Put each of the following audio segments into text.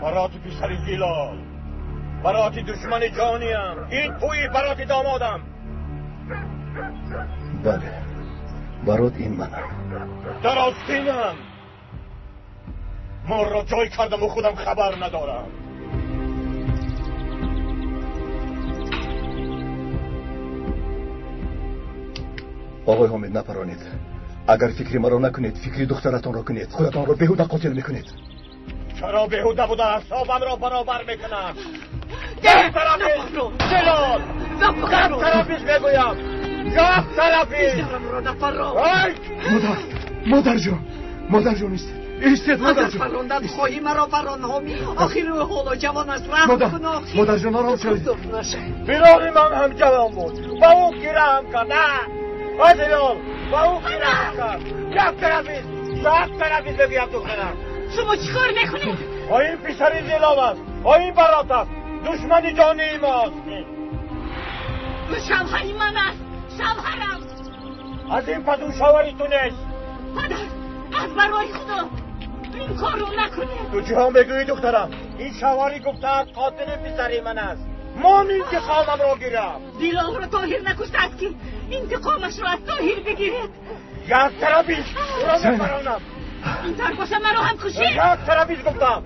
Бароти писари Зилол, бароти душмани ҷониям, ин туи бароти домодам. Бале, барот ин манам. Дар остинам морро ҷой кардаму худам хабар надорам. Оғои Ҳомид, напаронед. Агар фикри маро накунед, фикри духтаратонро кунед. Худатонро беҳуда қотил мекунед. Чаро беҳуда буда аъсобамро баробар мекунам? Як тарафиш, Ҷалол! Як тарафиш мегӯям! Як тарафиш! Ой! Модар, модарҷон, модарҷон, истед. Истед, модарҷон. Агар паррондан хоҳӣ, маро паррон, Ҳомид. Охир ӯ ҳоло ҷавон аст. Раҳм кун, охир. Модарҷон, ором шавед. Бироди ман ҳам ҷавон буд. Ба ӯ ки раҳм кард? Ай Ҷалол, ба ӯ ки раҳм кард? Як тарафиш, як тарафиш мегӯям, духтарам. Шумо чӣ кор мекунед? Ин писари Зилол аст, ин барот аст, душмани ҷонии мост. Ӯ шавҳари ман аст, шавҳарам. Аз ин пас ӯ шавҳари ту нест. Падар, аз барои Худо ин корро накунед. Ту чиҳо мегӯӣ, духтарам? Ин шавҳари гуфтааст қотили писари ман аст. Мон интиқомамро гирам. Зилолро Тоҳир накуштааст, ки интиқомашро аз Тоҳир бигиред. Як тарафиш ӯро мепаронам. Ин тар боша маро ҳам кушед. Як тарафиш гуфтам.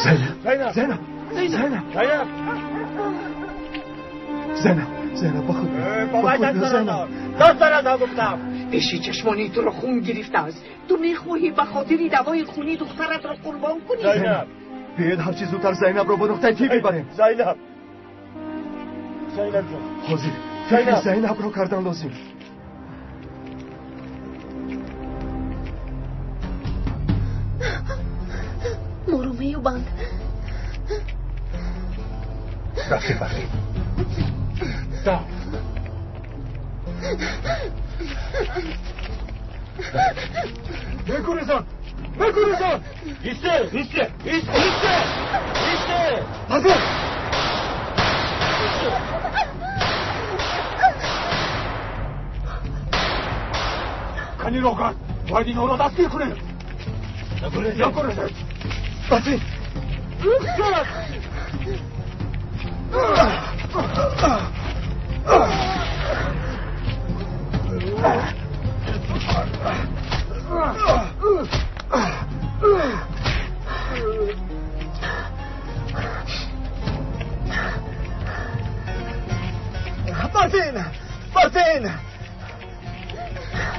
Зайнаб, Зайнаб, Зайнаб, Зайнаб, Зайнаб, Зайнаб, ба худ биё, Зайнаб. Даст дараза гуфтам. Пеши чашмони туро хун гирифтааст. Ту мехоҳӣ ба хотири давои хуни духтаратро қурбон кунӣ? Зайнаб, биёед ҳарчи зудтар Зайнабро ба нуқтаи тиб бибарем. Зайнаб, Зайнаб ҷон, ҳозир фикри Зайнабро кардан лозим. Моро меёбанд. Рафтем, рафтем. Да. Бекуризон! Бекуризон! Исте! Исте! Исте! Исте! Исте! Ҳазир! Кани рогат! Бояд инҳоро дастгир кунем! Накурезед! Бафин! Мартин! Мартин!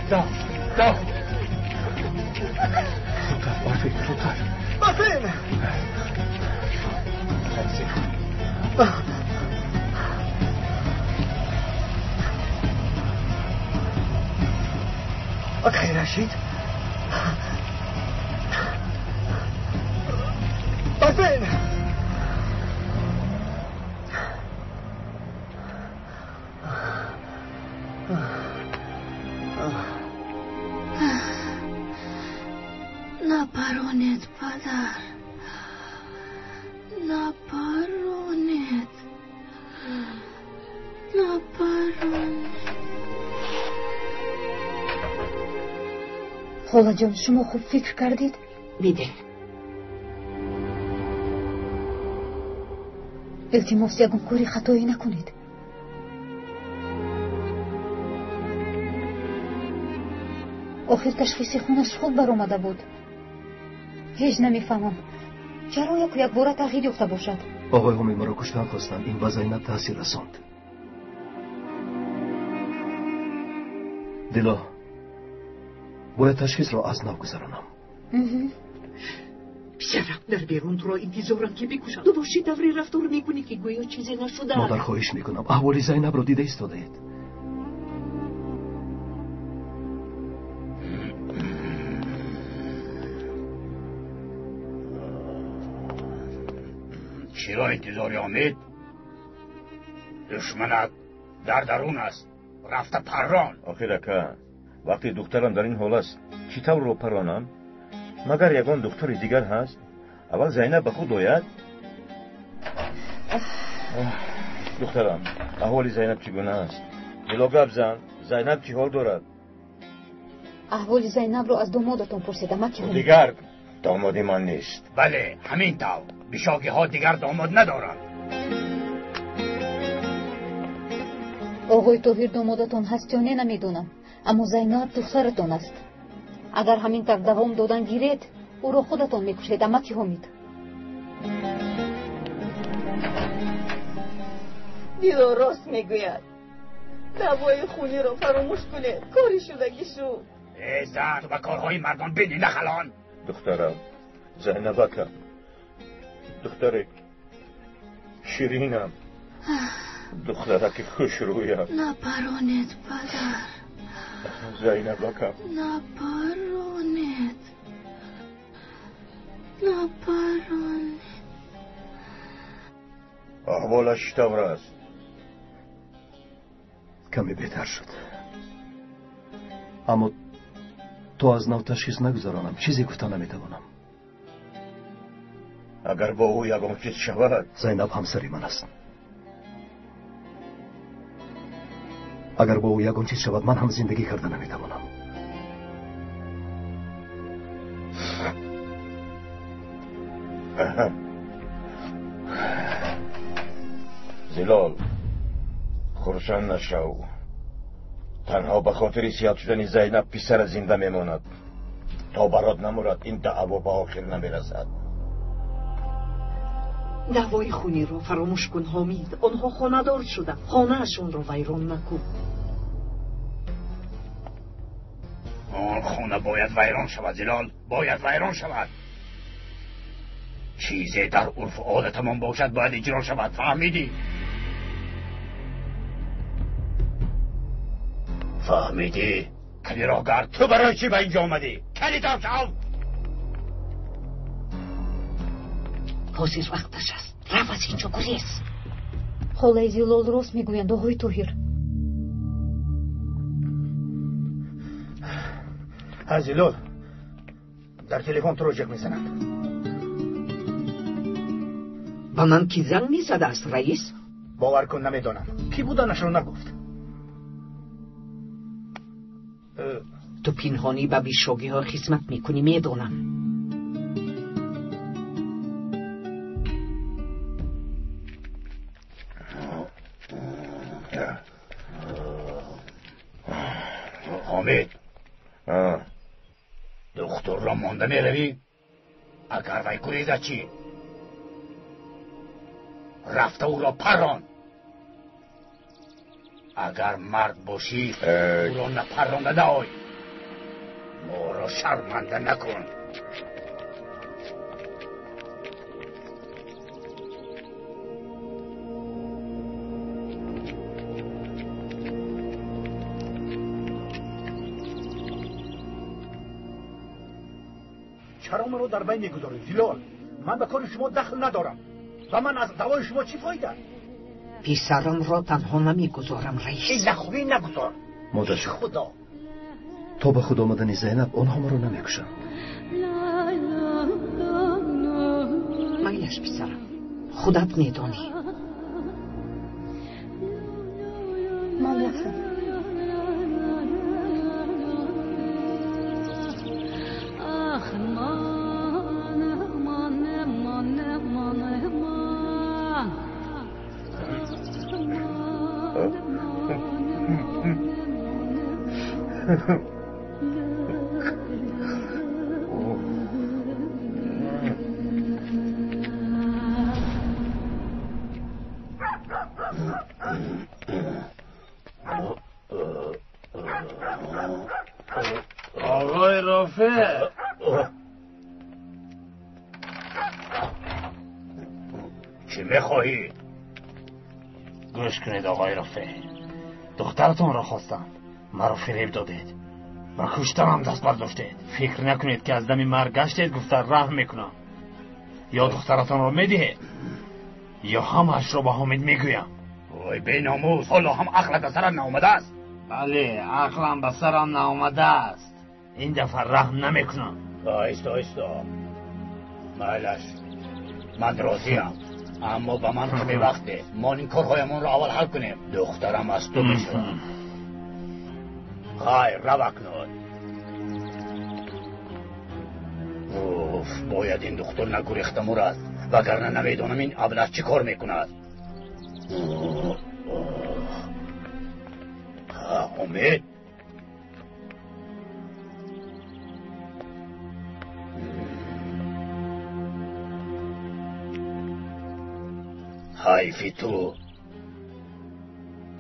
Да, да. Зудтар, Мартин, зудтар. Мартин! Акай Рашид? Мартин! Напаронед, падар. Напаронед. Напаронед. Холаҷон, шумо хуб фикр кардед? Биде. Илтимос, ягон кори хатоӣ накунед. Охир ташхиси хунаш хуб баромада буд. Ҳеҷ намефаҳмам, чаро яку якбора тағйир ёфта бошад. Оғои Ҳомид маро куштан хостанд. Ин ба Зайнаб таъсир расонд. Дило, бояд ташхисро аз нав гузаронам. Писарам, дар берун туро интизорам, ки бикушам. Ту боши тавре рафтор мекунӣ, ки гӯё чизе нашуда. Модар, хоҳиш мекунам, аҳволи Зайнабро дида истодаед. Чиро интизори, Омид? Душманат дар дарун аст, рафта паррон. Охир ака, вақте духтарам дар ин ҳол аст, чӣ тавр парронам? Магар ягон духтари дигар ҳаст? Аввал Зайнаб ба худ ояд. Духтарам, аҳволи Зайнаб чӣ гуна аст? Дило, гап зан, Зайнаб чӣ ҳол дорад? Аҳволи Зайнабро аз домодатон пурсидам, аки Ҳомид. Дигар домоди ман нест. Бале, ҳамин тавр. Бишогиҳо дигар домод надоранд. Оғои Тоҳир домодатон ҳаст ё не намедонам, аммо Зайнаб духтаратон аст. Агар ҳамин тавр давом додан гиред, ӯро худатон мекушед, амаки Ҳомид. Дило рост мегӯяд. Даъвои хуниро фаромӯш кунед, кори шудагӣ шуд. Э зан, ту ба корҳои мардон бинӣ нахалон. Духтарам, Зайнабакам, духтаре ширинам, духтараки хушрӯям. Напаронед, падар. Зайнабакам. Напаронед. Напаронед. Аҳволаш чӣ тавр аст? Каме беҳтар шуд. Аммо то аз нав ташхис нагузаронам, чизе гуфта наметавонам. Агар бо ӯ ягон чиз шавад... Зайнаб ҳамсари ман аст. Агар бо ӯ ягон чиз шавад, ман ҳам зиндагӣ карда наметавонам. Зилол, хурсанд нашав. Танҳо ба хотири сиҳат шудани Зайнаб писара зинда мемонад. То барот намурад, ин даъво ба охир намерасад. Даъвои хуниро фаромӯш кун, Ҳомид. Онҳо хонадор шуданд. Хонаашонро вайрон накун. Он хона бояд вайрон шавад, Зилол, бояд вайрон шавад. Чизе дар урфу одатамон бошад, бояд иҷро шавад. Фаҳмидӣ? Фаҳмидӣ? Кали роҳгард, ту барои чӣ ба инҷо омадӣ? Кали шав! Ҳозир вақташ аст. Рав аз инҷо, гурез. Холаи Зилол рост мегӯянд, оғои Тоҳир. Ҳа, Зилол, дар телефон туро ҷеғ мезананд. Ба ман кӣ занг мезадааст, раис? Бовар кун, намедонам. Кӣ буданашро нагуфт. Ту пинҳонӣ ба бишогиҳо хизмат мекунӣ, медонам. Ҳомид, духтурро монда меравӣ? Агар вай гурезад чӣ? Рафта ӯро паррон. Агар мард бошӣ, ӯро напарронда наой. Моро шарманда накун. Чаро маро дар байн мегузоред, Зилол? Ман ба кори шумо дахл надорам. Ба ман аз давои шумо чӣ фоида? Писарамро танҳо намегузорам, раис. Ин нахубӣ нагузор. Модарҷон, Худо, то ба худ омадани Зайнаб онҳо маро намекушанд. Майлаш, писарам, худат медонӣ. Ман рафтам. آقای رافع، چی میخواهی؟ گوش کنید آقای رافع، دخترتون را خواستم، مرا فریب دادید، و کشتنم دست برداشتید. فکر نکنید که از دم مرگ گشتید گفته رحم میکنم. یا دخترتان را میدهید یا همش را به حامد میگویم. وای بیناموس، حالا هم عقلت به سرم نامده است. بله، عقلم به سرم نامده است. این دفعه رحم نمیکنم. آیستا آیستا، مایلش، من راضیم، اما به من کمی وقته. ما این کارهایمان را اول حل کنیم. دخترم از تو میشود. خیر، رو اکنون. Уф, бояд ин духтур нагурехта мурад, вагарна намедонам ин аблаҳ чӣ кор мекунад. Ҳомид, ҳайфи ту,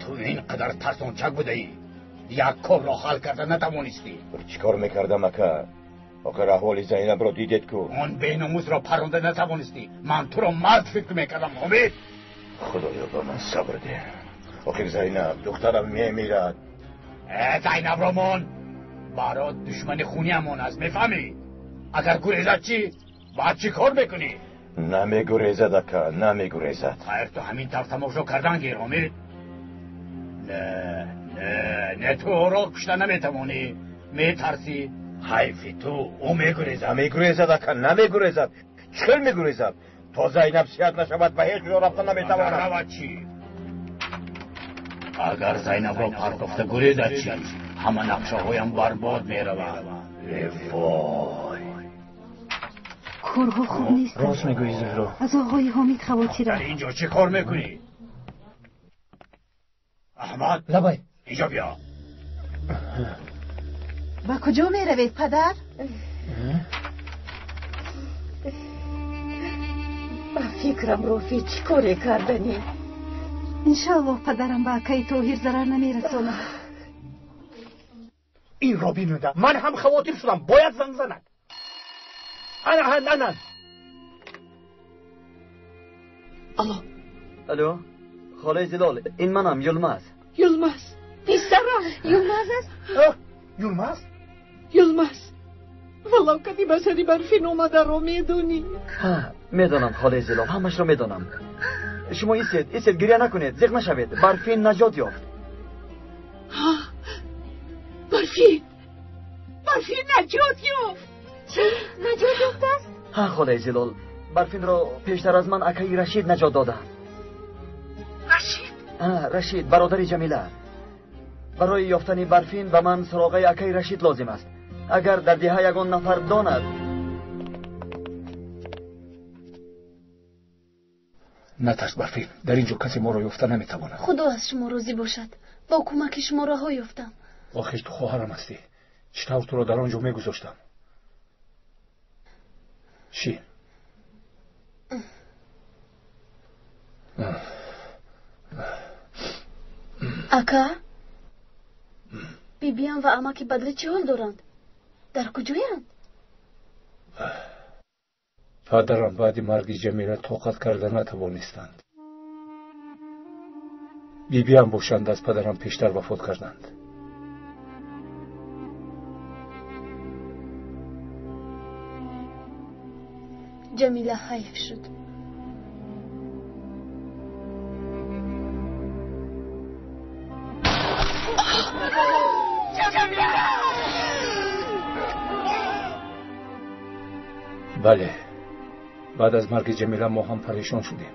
ту ин қадар тарсончак будаӣ, як корро ҳал карда натавонистӣ. Чӣ кор мекардам, ака? Охир аҳволи Зайнабро дидед ку. Он беномусро парронда натавонистӣ. Ман туро мард фикр мекардам, Ҳомид. Худоё, ба ман сабр деҳ. Охир Зайнаб духтарам мемирад. Зайнабро мон, барот душмани хуниамон аст, мефаҳмӣ? Агар гурезад чӣ? Баъд чӣ кор мекунӣ? Намегурезад, ака, намегурезад. Хайр, ту ҳамин тавр тамошо кардан гир, Ҳомид. Не, не, не, ту ӯро кушта наметавонӣ, метарсӣ. Ҳайфи ту, ӯ мегурезад. Намегурезад, ака, намегурезад. Чӣ хел мегурезад? То Зайнаб сиҳат нашавад, ба ҳеҷ ҷо рафта наметавонад. Агар равад чӣ? Агар Зайнабро партофта гурезад чӣ? Ҳама нақшаҳоям барбод мераванд. Э вой! Корҳо хуб нестанд. Рост мегӯӣ, Зуҳро. Аз оғои Ҳомид хавотирам. Дар ин ҷо чӣ кор мекунӣ? Аҳмад, лабай, инҷо биё. Ба куҷо меравед, падар? Ба фикрам, Рофӣ, чӣ коре карданӣ? Иншоаллоҳ падарам ба акаи Тоҳир зарар намерасонад. Инро бинуда ман ҳам хавотир шудам, бояд занг занад. Ана, ана. Алло. Алло, холаи Зилол, ин манам, Юлмаз. Юлмаз, писарам. Юлмаз аст? Юлмаз? Юлмаз, валокати ба сари Барфин омадаро медонӣ? Ҳа, медонам, холаи Зилол, ҳамашро медонам. Шумо истед, истед, гиря накунед, зиқ нашавед. Барфин наҷот ёфт. Ҳа, Барфин, Барфин наҷот ёфт. Чӣ? Наҷот ёфтааст? Ҳа, холаи Зилол, Барфинро пештар аз ман акаи Рашид наҷот доданд. Рашид? Ҳа, Рашид, бародари Ҷамила. Барои ёфтани Барфин ба ман суроғаи акаи Рашид лозим аст. Агар дар деҳа ягон нафар донад. Натарс, Барфин, дар ин ҷо касе моро ёфта наметавонад. Худо аз шумо розӣ бошад. Бо кӯмаки шумо раҳо ёфтам. Охир ту хоҳарам ҳастӣ. Чӣ тавр туро дар он ҷо мегузоштам? Чӣ? Ака, бибиям ва амаки Бадрӣ чӣ ҳол доранд? Дар куҷоянд? Падарам баъди марги Ҷамила тоқат карда натавонистанд. Бибиям бошанд, аз падарам пештар вафот карданд. Ҷамила ҳайф шуд. Бале, баъд аз марги Ҷамила мо ҳам парешон шудем.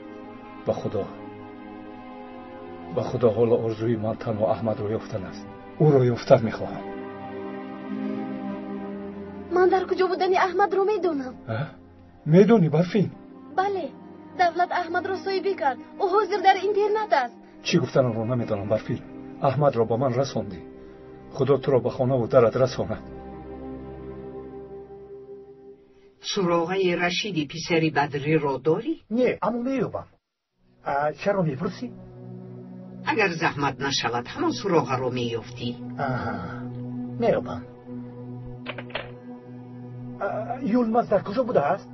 Ба худо, ба худо, ҳоло орзуи ман танҳо Аҳмадро ёфтан аст. Ӯро ёфтан мехоҳам. Ман дар куҷо будани Аҳмадро медонам. Медонӣ, Барфин? Бале, давлат Аҳмадро соҳибӣ кард. Ӯ ҳозир дар интернат аст. Чӣ гуфтанамро намедонам, Барфин. Аҳмадро ба ман расондӣ. Худо туро ба хонаву дарат расонад. Суроғаи Рашиди писари Бадриро дорӣ? Не, аммо меёбам. Чаро мепурсӣ? Агар заҳмат нашавад, ҳамон суроғаро меёфтӣ. Меёбам. Юлмаз дар куҷо будааст?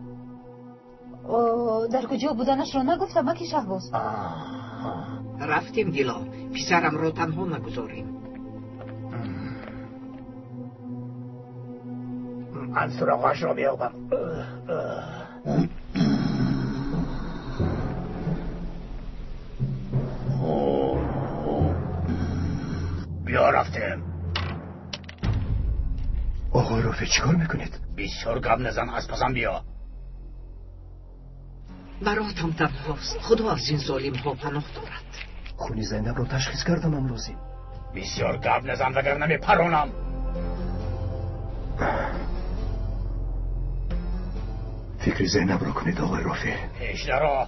Дар куҷо буданашро нагуфтам, аки Шаҳбоз. Рафтем, Дило, писарамро танҳо нагузорем. Ман суроғашро меёбам. Биё, рафтем. Оғои Рофеъ, чӣ кор мекунед? Бисёр гап назан, аз пасам биё. Баротам танҳост. Худо аз ин золимҳо паноҳ дорад. Хуни Зайнабро ташхис карданам лозим. Бисёр гап назан, вагарна мепаронам. Фикри Зайнабро кунед, оғои Рофеъ. Пеш даро,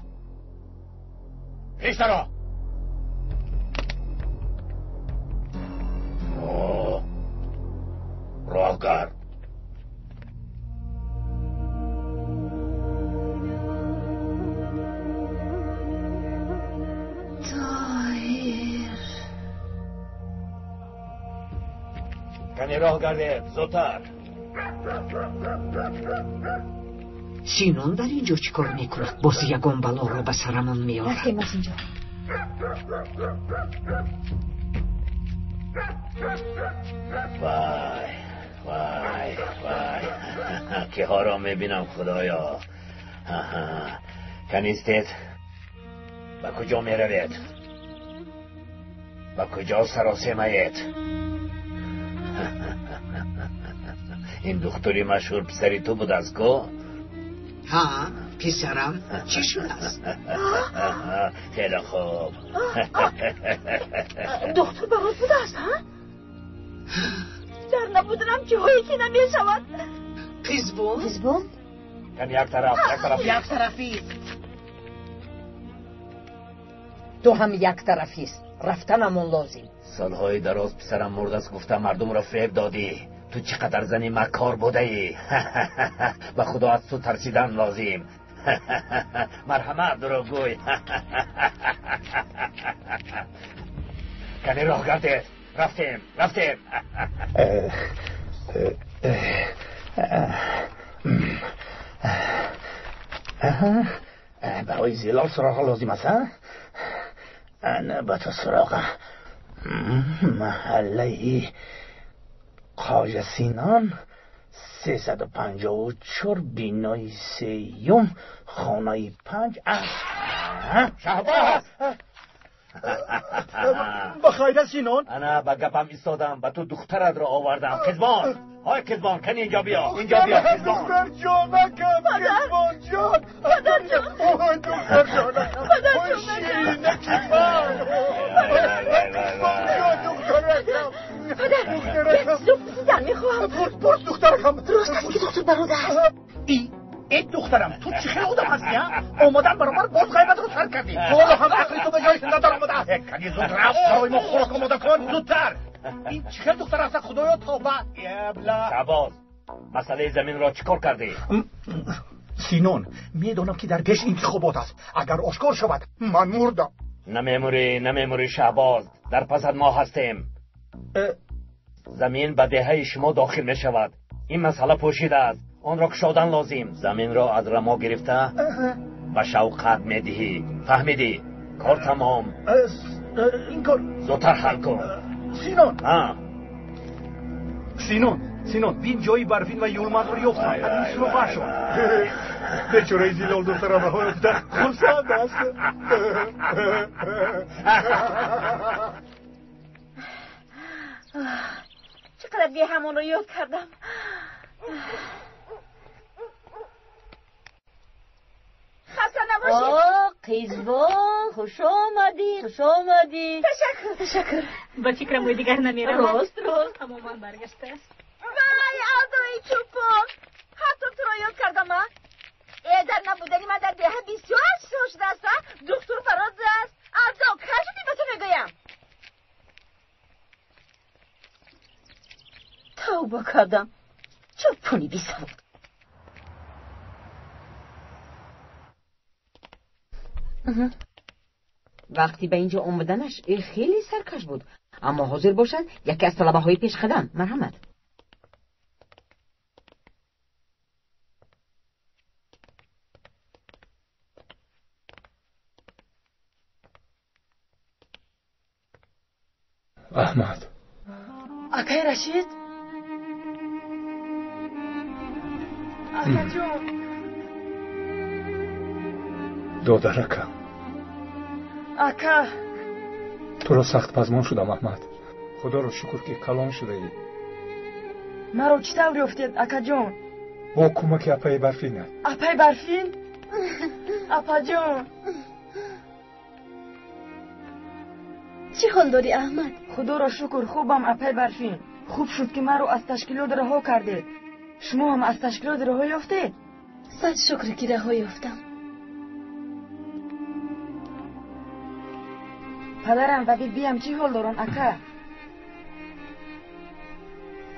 пеш даро. Роҳ гард. Тоҳир, кани роҳ гардед, зудтар. Синон дар инҷо чӣ кор мекунад? Боз ягон балоро ба сарамон меорад. Рафтем аз инҷо. Вай, вай, вай, киҳоро мебинам, худоё. Канистед, ба куҷо меравед? Ба куҷо саросемаед? Ин духтури машҳур писари ту будааст ку? Ҳа, писарам. Чӣ шудааст? Хеле хуб. Духтур барот будааст, ҳа? Дар набуданам чиҳое ки намешавад. Қизбон? Қизбон? Кани як тараф, як тараф. Як тарафӣ. Ту ҳам як тарафист. Рафтанамон лозим. Солҳои дароз писарам мурдааст гуфта мардумро фиреб додӣ. Ту чӣ қадар зани маккор будаӣ. Ба худо аз ту тарсидан лозим. Марҳамат, дурӯғгӯй. Кани роҳ гардед. Рафтем, рафтем. Барои Зилол суроға лозим аст, ана ба ту суроға. Маҳаллаи Хоҷа Синон, 354, бинои сеюм, хонаи 5. Шаҳбоз! Ба хайра, Синон. Ана ба гапам истодам, ба ту духтаратро овардам. Қизбон, ҳой қизбон, кани инҷо биё, инҷо биё, қизбон. Духтар ҷонакам, қизбон ҷон. Ой, духтар ҷонакам. Ой, ширинаки ман. Қизбон ҷон, духтаракам. Падар, як чизро пурсидан мехоҳам. Пурс, пурс, духтаракам. Рост аст ки духтур барода аст? Э, духтарам, ту чӣ хел одам ҳастӣ, а? Омадан баробар боз ғайбатро сар кардӣ. Ҳоло ҳам ақли ту ба ҷояш надаромадааст. Кани зуд рафт, барои мо хӯрок омода кун, зудтар. Ин чӣ хел духтар аст, худоё, тавба. Ебла. Шаҳбоз, масъалаи заминро чӣ кор кардӣ? Синон, медонам ки дар пеш интихобот аст. Агар ошкор шавад, ман мурдам. Намемурӣ, намемурӣ, Шаҳбоз. Дар пасат мо ҳастем. Замин ба деҳаи шумо дохил мешавад. Ин масъала пӯшида аст. Онро кушодан лозим. Заминро аз рамо гирифта ба Шавқат медиҳӣ. Фаҳмидӣ? Кор тамом. Ин кор зудтар ҳал кун. Синон, Синон, Синон, бин ҷои Барфин ва Юлмазро ёфтам. Ин суроғашон. Бечораи Зилол духтарам раҳо ёфта хурсанд аст. Чӣ қадар деҳамонро ёд кардам. Хаста набошед. О, Қизбон, хуш омадӣ, хуш омадӣ. Ташаккур, ташаккур. Ба фикрам ӯ дигар намеравад. Рост, рост. Тамоман баргаштааст. Вай, алдои чӯпон, ҳатто туро ёд кардам, а? Э, дар набудани ман дар деҳа бисёр ҳодисаҳо шудааст, а? Духтур фароз аст. Алдо, кай шудӣ ба ту мегӯям? Тавба кардам. Чӯпони бисавод. Вақти ба инҷо омаданаш хеле саркаш буд, аммо ҳозир бошад яке аз талабаҳои пешқадам. Марҳамат. Аҳмад. Акай Рашид? Акаҷон. Додаракам. Ака. Туро сахт пазмон шудам, Аҳмад. Худоро шукр ки калон шудаӣ. Маро чӣ тавр ёфтед, акаҷон? Бо кӯмаки апаи Барфинат. Апаи Барфин? Апаҷон. Чӣ ҳол дорӣ, Аҳмад? Худоро шукр, хубам, апаи Барфин. Хуб шуд ки маро аз ташкилот раҳо кардед. Шумо ҳам аз ташкилот раҳо ёфтед? Сад шукр ки раҳо ёфтам. Падарам ва бибиам чӣ ҳол доранд, ака?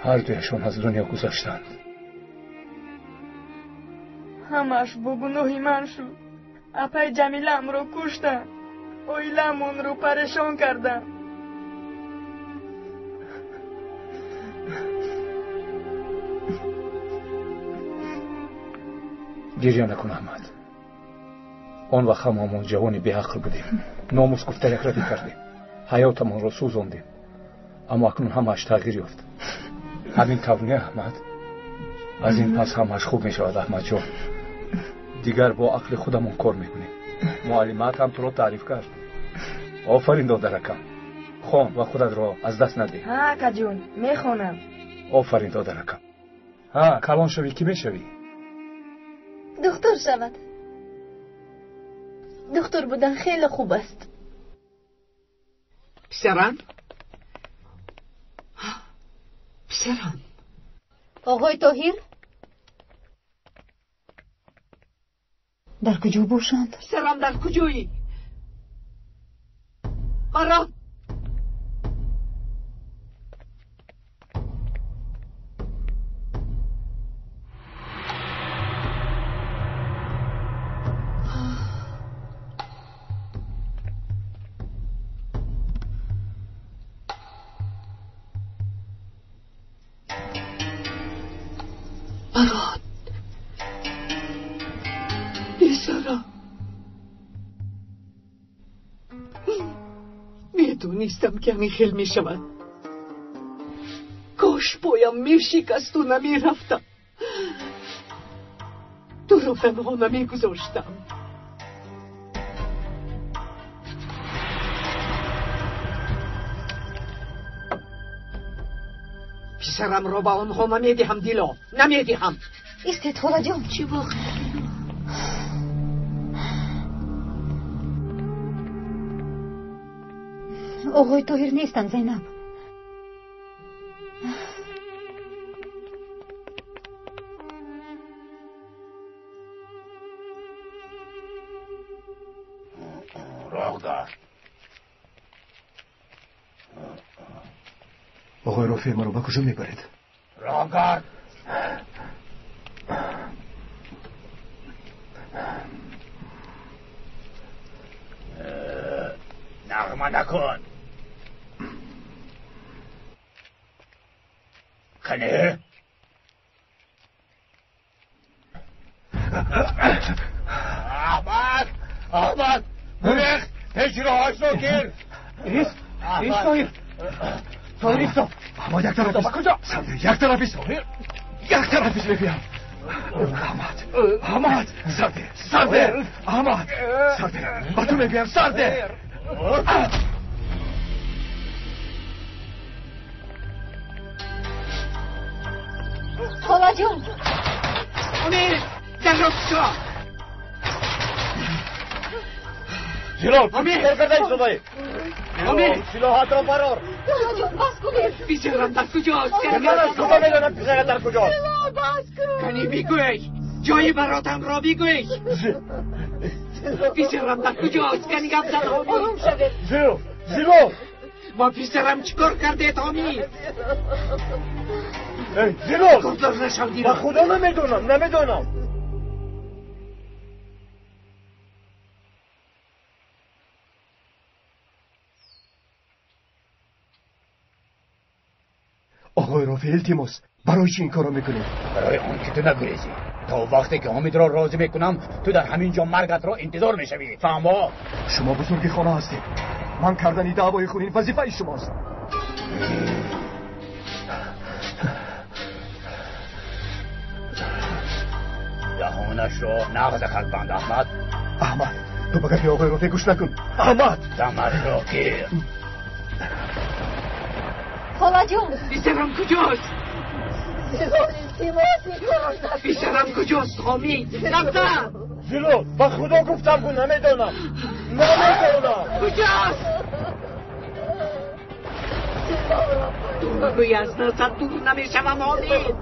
Ҳар дуяшон аз дунё гузаштанд. Ҳамааш бо гуноҳи ман шуд. Апаи Ҷамилаамро куштанд, оилаамонро парешон карданд. Гирья накун, Аҳмад. Он вақт ҳамаамон ҷавони беақл будем. Номус гуфта якравӣ кардем. Ҳаётамонро сӯзондем. Аммо акнун ҳамааш тағйир ёфт. Ҳамин тавр не, Аҳмад? Аз ин пас ҳамааш хуб мешавад, Аҳмадҷон. Дигар бо ақли худамон кор мекунем. Муаллимаат ҳам туро таъриф кард. Офарин, додаракам. Хон ва худатро аз даст надеҳ. Ҳа, акаҷон, мехонам. Офарин, додаракам. Ҳа, калон шавӣ кӣ мешавӣ? Духтур шавад. Духтур будан хеле хуб аст. Писарам? Писарам. Оғои Тоҳир? Дар куҷо бошанд? Писарам, дар куҷоӣ? Барот! Барот! Писарам! Медонистам ки ҳамин хел мешавад. Кош поям мешикасту намерафтам. Туро танҳо намегузоштам. Писарамро ба онҳо намедиҳам, Дило, намедиҳам. Истед, холаҷон. Чӣ воқеа? Оғои Тоҳир нестанд, Зайнаб. Роҳ гард. Оғои Рофеъ, маро ба куҷо мебаред? Роҳ гард. Нағма накун. Қане? Аҳмад! Аҳмад! Гурехт! Пеши роҳашро гир! Ист! Ист, Тоҳир! Тоҳир, исто! Аҳмад, як тараф Ба куҷо? Сарде, як тараф ист! Як тараф ист, мегӯям! Аҳмад! Аҳмад! Сарде! Сарде! Аҳмад! Сарде! Ба ту мегӯям, сарде! Холаҷон! Амир! Дарро кушо! Зилол! Амир! Кор карда истодаӣ? Амир! Силоҳатро барор! Холаҷон, бас кунед! Писарам дар куҷост? Ман аз куҷо медонам писарат дар куҷост? Зилол, бас кун! Кани бигӯй! Ҷои баротамро бигӯй! Писарам дар куҷост? Кани гап зан, Омид! Ором шавед! Зилол! Зилол! Бо писарам чӣ кор кардед, Омид? Зилол! Кордор нашав, Дило! Ба худо намедонам, намедонам! Оғои Рофеъ, илтимос, барои чӣ ин корро мекунед? Барои он ки ту нагурезӣ. То вақте ки Ҳомидро розӣ мекунам, ту дар ҳамин ҷо маргатро интизор мешавӣ. Фаҳмо? Шумо бузурги хона ҳастед. Ман кардани даъвои хунин вазифаи шумост. Даҳонашро нағз банд, Аҳмад. Аҳмад, ту ба гапи оғои Рофеъ гӯш накун. Аҳмад! Дамашро гир. Холаҷон! Писарам куҷост? Зилол, илтимос, ин корро накун! Писарам куҷост, Ҳомид? Гап зан! Зилол, ба худо гуфтам ку намедонам. Намедонам. Куҷост? Рӯи аз назар дур намешавам, Ҳомид.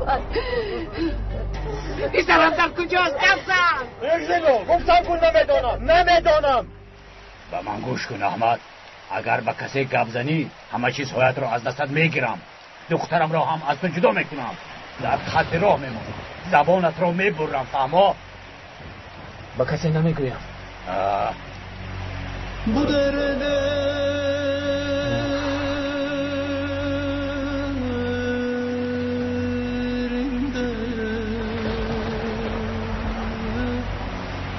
Писарам дар куҷост? Гап зан! Зилол, гуфтам ку намедонам, намедонам. Ба ман гӯш кун, Аҳмад. Агар ба касе гап занӣ, ҳама чизҳоятро аз дастат мегирам. Духтарамро ҳам аз ту ҷудо мекунам. Дар хатти роҳ мемонӣ. Забонатро мебурам, фаҳмо? Ба касе намегӯям. Bu derede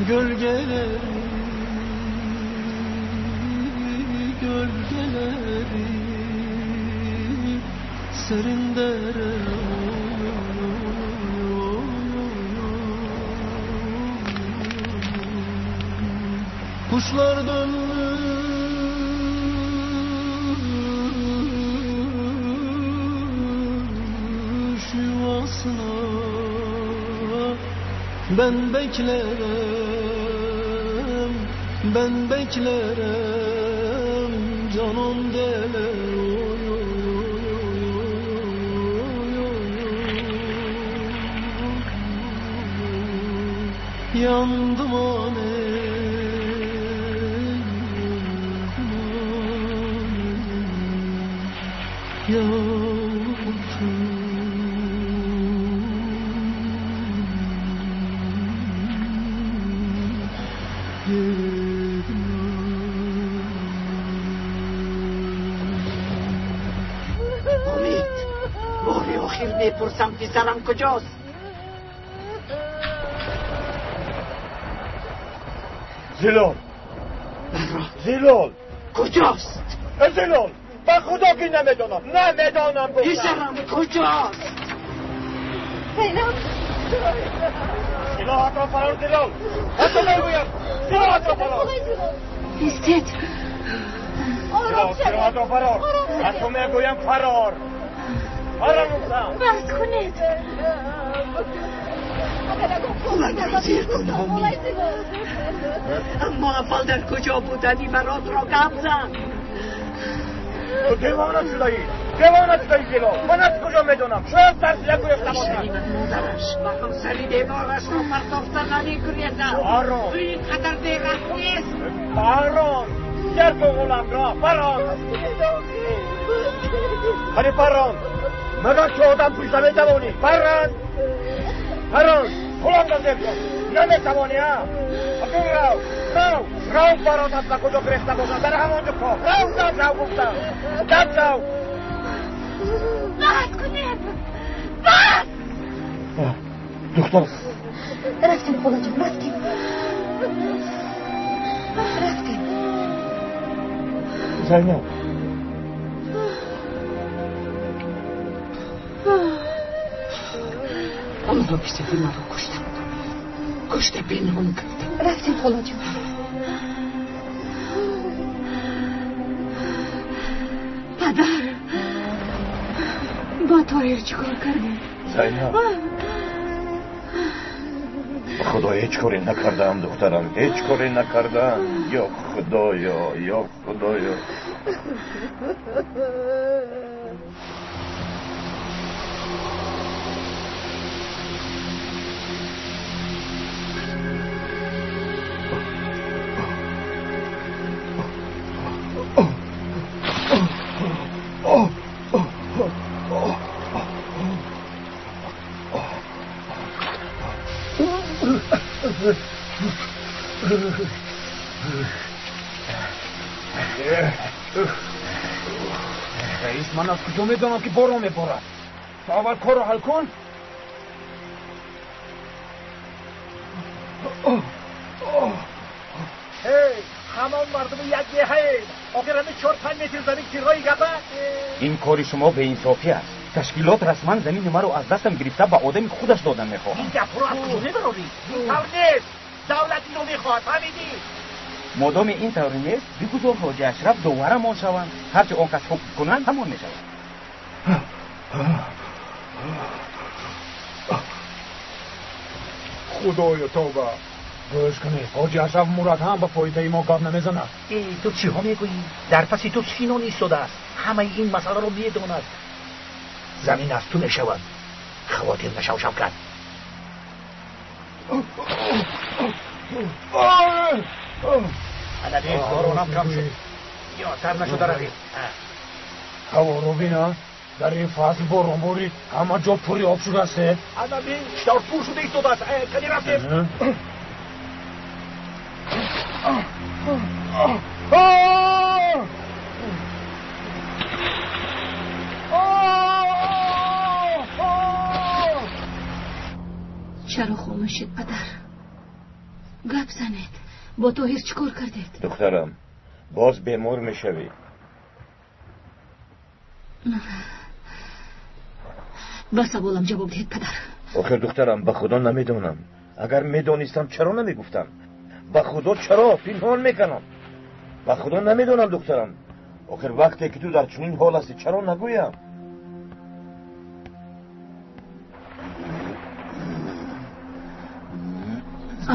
gölgeleri gölgeleri serin dere kuşlar dönmüş yuvasına ben beklerim ben beklerim canım gelir oy oy oy oy oy oy yandım aney امید باری آخر میپرسم پسرم کجاست؟ زلال زلال کجاست؟ زلال به خدا که نمیدانم نمیدانم گفتم پسرم کجاست؟ زینب سلاحت را فرار زلال حتی میگویم سلاحت را فرار ایستید سلاحت را فرار حتی میگویم فرار فرار گفتم بس کنید پولم زیر کن امید اما اول در کجا بودنی برات را گپ زن تو دیوانه شده ای دیوانه شده ای زلال من از کجا میدانم شاید ترسیده گرفته باشد مادرش و همسری بیمارش را پرداخته نمیگریزد آرام تو اینقدر بیرحم نیست آرام سر کن غلام را فرار هری فران مگر که آدم کشته میتوانی فران فران غلام را زیر کن نمیتوانی ها اکنون رو رو رو برادت به کجا گرفته باشد در همانجا کار رو دم رو گفتم دم رو بس کنید بس دختر رفتیم خدا جان رفتیم رفتیم زینب آنها پسر مرا کشتند کشته پنهان کردند رفتیم خدا جان پدر با طاهر چیکار کردی؟ زینب به خدا هیچ کاری نکردم دخترم هیچ کاری نکردم یا خدایا یا خدایا رئیس من از کجا میدانم که باران میبارد؟ تو اول کار رو حل کن. همان مردم یک دهه آخر همه 4-5 متر زمین کرایی گپه. این کاری شما به انصافی است. تشکیلات رسما زمین مرا از دستم گرفته به آدم خودش دادن میخواد. این گپ رو از کجا میبراری؟ این طور نیست. دولت اینو میخواد فهمیدی؟ مادام این طور نیست بگذار حاجی اشرف دوباره شوند. هرچه آن کس حکم کنند همان میشود. خدایا توبه. گوش کنید حاجی اشرف مراد هم به فایده ما گپ نمیزند. تو چی ها میگویی؟ در پس تو سینون ایستاده است. همه این مسئله رو میداند. زمین از تو میشود. خواطر نشو شوکت. Ана боронам кам шуд. Зиёдтар нашуда равед. Ҳаворо бина, дар ин фасл борон борид, ҳама ҷо пури об шудааст. Ана бин, читавр пур шуда истодааст. Кани рафтем. Чаро хомӯшед, падар? Гап занед. Бо Тоҳир чӣ кор кардед? Духтарам, боз бемор мешавӣ. Ба саволам ҷавоб диҳед, падар. Охир духтарам, ба худо намедонам. Агар медонистам, чаро намегуфтам? Ба худо чаро пинҳон мекунам? Ба худо намедонам, духтарам. Охир вақте ки ту дар чунин ҳол ҳастӣ, чаро нагӯям?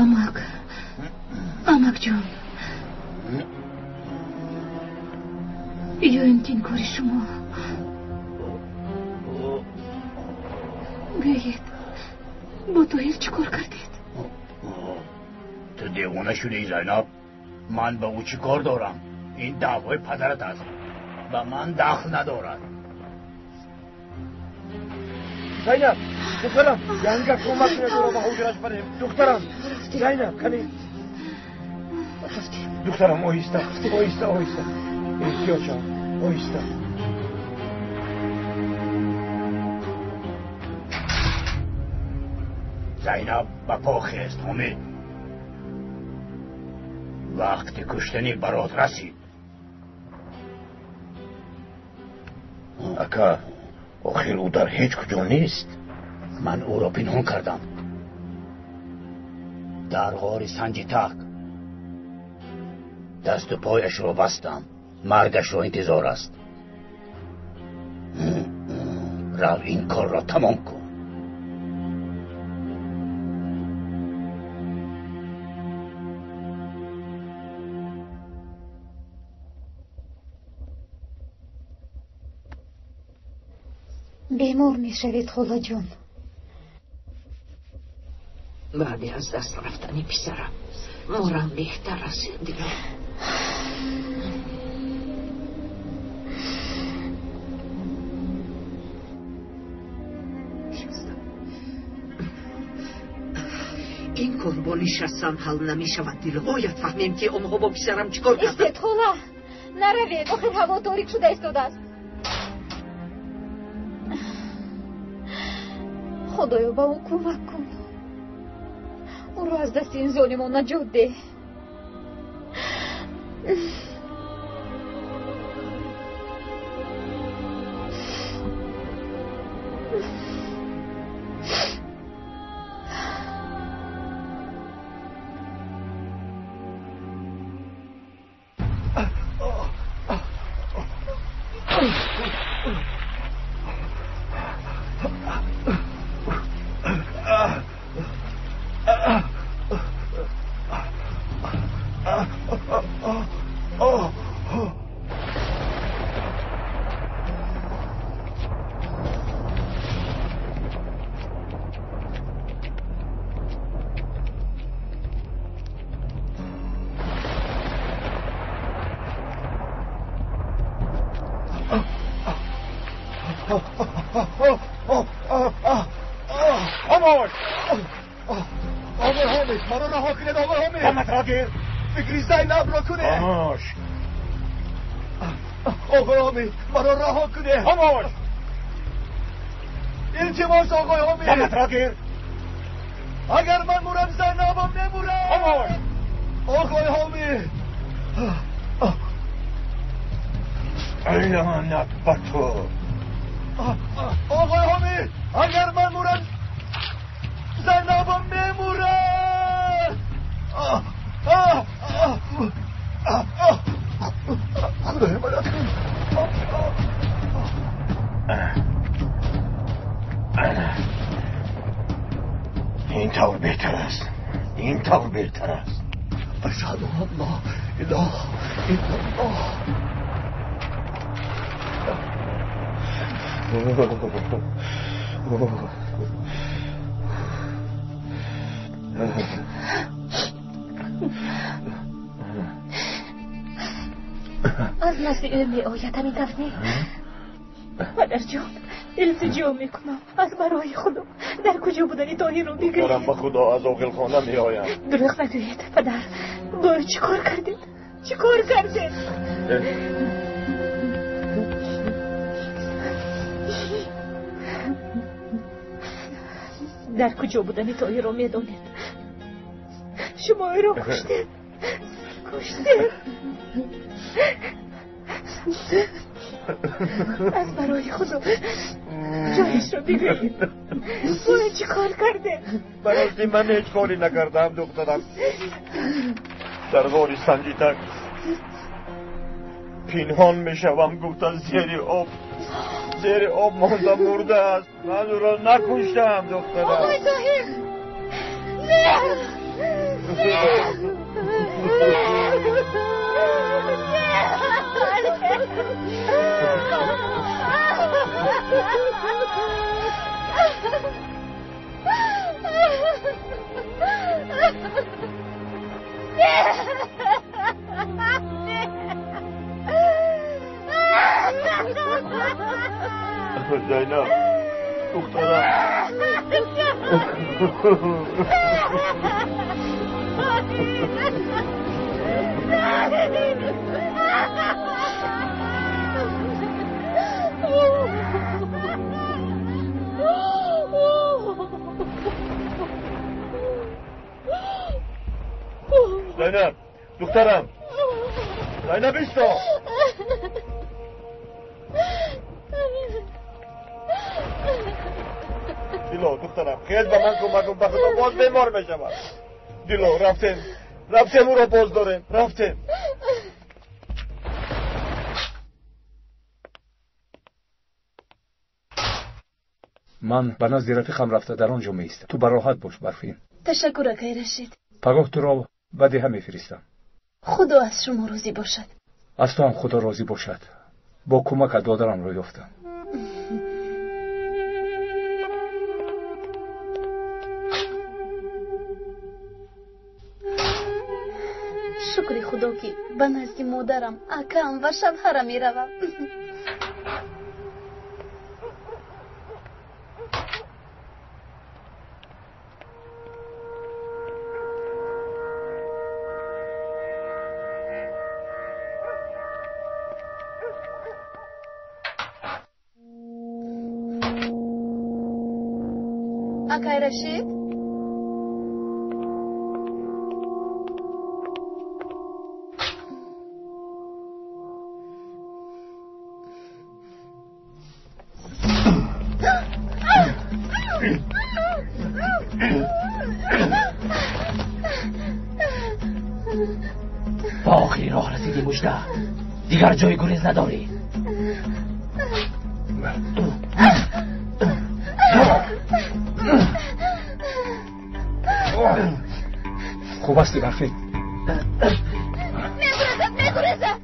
Амак, амакҷон, ё ин ки ин кори шумо? Гӯед, бо Тоҳир чӣ кор кардед? Ту девона шудӣ, Зайнаб. Ман ба ӯ чӣ кор дорам? Ин даъвои падарат аст, ба ман дахл надорад. Зайнаб, духтарам, янга кӯмак кунед, ӯро ба ҳуҷраш барем. Духтарам, Зайнаб, кани. Духтарам, оҳиста, оҳиста, оҳиста. Эҳтиёт шав, оҳиста. Зайнаб ба по хест, Ҳомид. Вақти куштани барот расид. Ака, охир ӯ дар ҳеҷ куҷо нест. Ман ӯро пинҳон кардам. Дар ғори Санҷитак. Дасту пояшро бастам. Маргашро интизор аст. Рав, ин корро тамом кун. Бемор мешавед, холаҷон. Баъди аз даст рафтани писарам морам беҳтар аст, дило. Ин кор бо нишастан ҳал намешавад, дило. Бояд фаҳмем, ки онҳо бо писарам чӣ кор карданд. Истед, хола, наравед. Охир ҳаво торик шуда истодааст. Худоё, ба ӯ кӯмак кун. Ӯро аз дасти ин золимон наҷот деҳ. آقای حامد، مرا رها کنید. آقای حامد، دمت را گیر. فکری زینب را کنه. خاموش. آقای حامد، مرا رها کنه. خاموش. التماس آقای حامد، دمت را گیر. اگر من مورم زینبم نمورم. خاموش. آقای حامد، لعنت به تو. آقای حامد، اگر من مورم زینبم میمورم. خدای مدد کن. این طور بهتر است. این طور بهتر است. اشهد ان لا اله الا الله. Аз назди ӯ меояд, ҳамин тавр не? Падарҷон, илтиҷо мекунам, аз барои Худо дар куҷо будани Тоҳирро бигӯед. Дорам ба Худо аз оғилхона меоям. Дурӯғ нагӯед, падар. Бо ӯ чӣ кор кардед? Чӣ кор кардед? Дар куҷо будани Тоҳирро медонед. Шумо ӯро куштед. Куштед. Аз барои Худо ҷояшро бигӯед. Бо ӯ чӣ кор кардед? Ба рости ман ҳеҷ коре накардаам, духтарам. Дар ғори Санҷитак пинҳон мешавам, гуфта зери об, зери об монда мурда аст. Ман ӯро накуштам, духтарам. Оқои Тоҳир! Не! Не! Зайнаб, духтарам. Зайнаб, духтарам. Зайнаб, исто. Дило, духтарам, хез ба ман кӯмак кун, ба Худо боз бемор мешавам. Дило, рафтем. Рафтем, ӯро боз дорем. Рафтем. Ман ба назди рафиқам рафта дар он ҷо меистам. Ту бароҳат бош, Барфин. Ташаккур, акай Рашид. Пагоҳ туро ба деҳа мефиристам. Худо аз шумо розӣ бошад. Аз ту ҳам Худо розӣ бошад. Бо кӯмакат додарамро ёфтам. Шукри Худо, ки ба назди модарам, акам ва шавҳарам меравам. Акай Рашид? Ба охири роҳ расидӣ, Мужда. Дигар ҷои гурез надорӣ. Хуб ҳастӣ, Барфин? Мегурезад, мегурезад.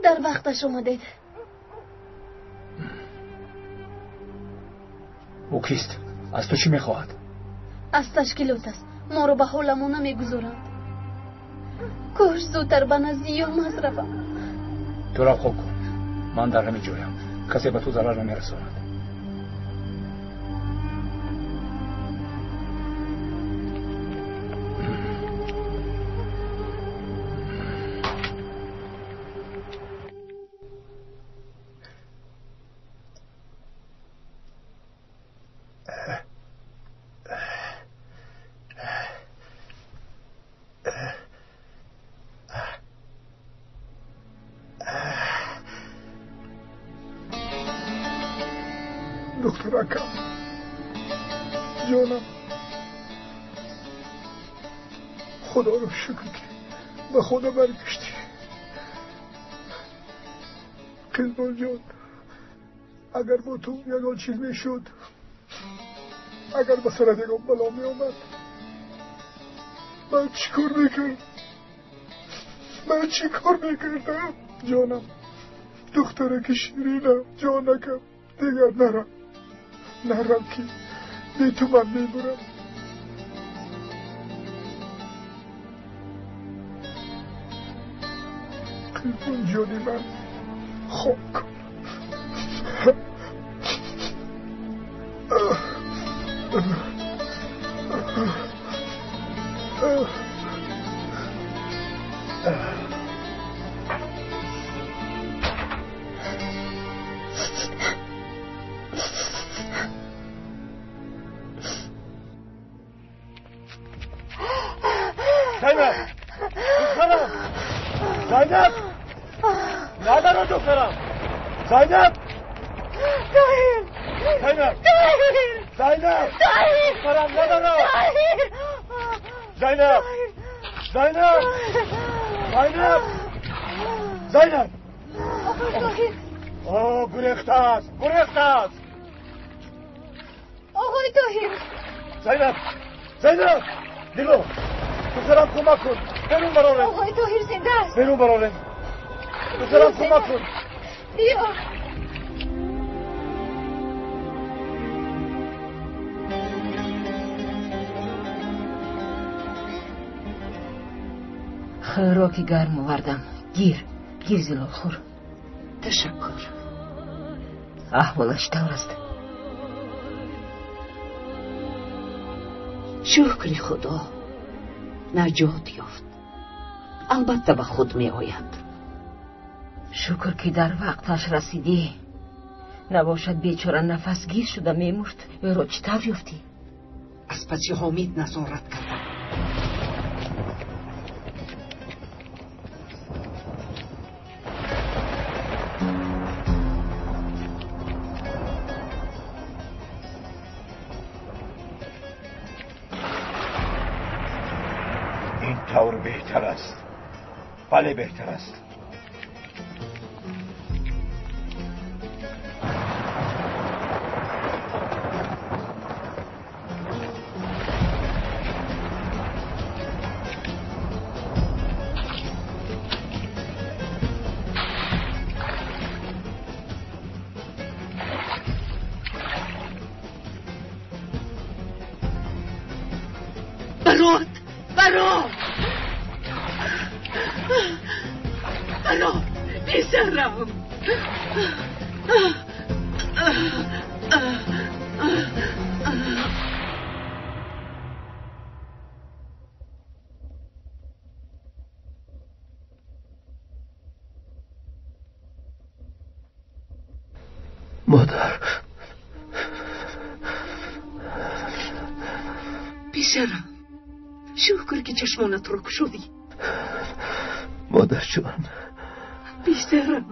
Дар вақташ омадед. Ӯ кист? Аз ту чӣ мехоҳад? Аз ташкилот аст. Моро ба ҳоламон намегузоранд. Кош зудтар ба назди Ёлмаз равам. Ту рав хоб кун. Ман дар ҳамин ҷоям. Касе ба ту зарар намерасонад. Духтаракам, ҷонам, худоро шукр, ки ба хона баргаштӣ. Қизбонҷон, агар бо ту ягон чиз мешуд, агар ба сарат ягон бало меомад, Ман чӣ кор мекардам? Ман чӣ кор мекардам? Ҷонам, духтараки ширинам, ҷонакам, дигар нарам. Нарам ки бе ту ман мемурам. Қилбон ҷони ман, хоб кун. زینب، دخترم، زینب، ندارم دخترم، زینب، طاهر، زینب، طاهر، زینب، طاهر، دخترم ندارم، زینب، زینب، زینب، زینب، آقای طاهر، آه گریخته است، گریخته است. آقای طاهر، زینب، زینب، دیلو، دخترم کمک کن، بیرون برارم. آقای طاهر زنده است. بیرون برارم. دخترم کمک کن. بیا. Хӯроки гарм овардам. Гир, гир Зилол, хӯр. Ташаккур. Аҳволаш тавр аст? Шукри Худо, наҷот ёфт. Албатта ба худ меояд. Шукр ки дар вақташ расидӣ. Набошад бечора нафасгир шуда мемурд. Ӯро чӣ тавр ёфтӣ? Аз паси Ҳомид назорат кардам. این طور بهتر است. بله بهتر است. برات، برات، برات، پسرم. مادر، پسرم، شکر که چشمانت رو گشودی. مادر جان، پسرم،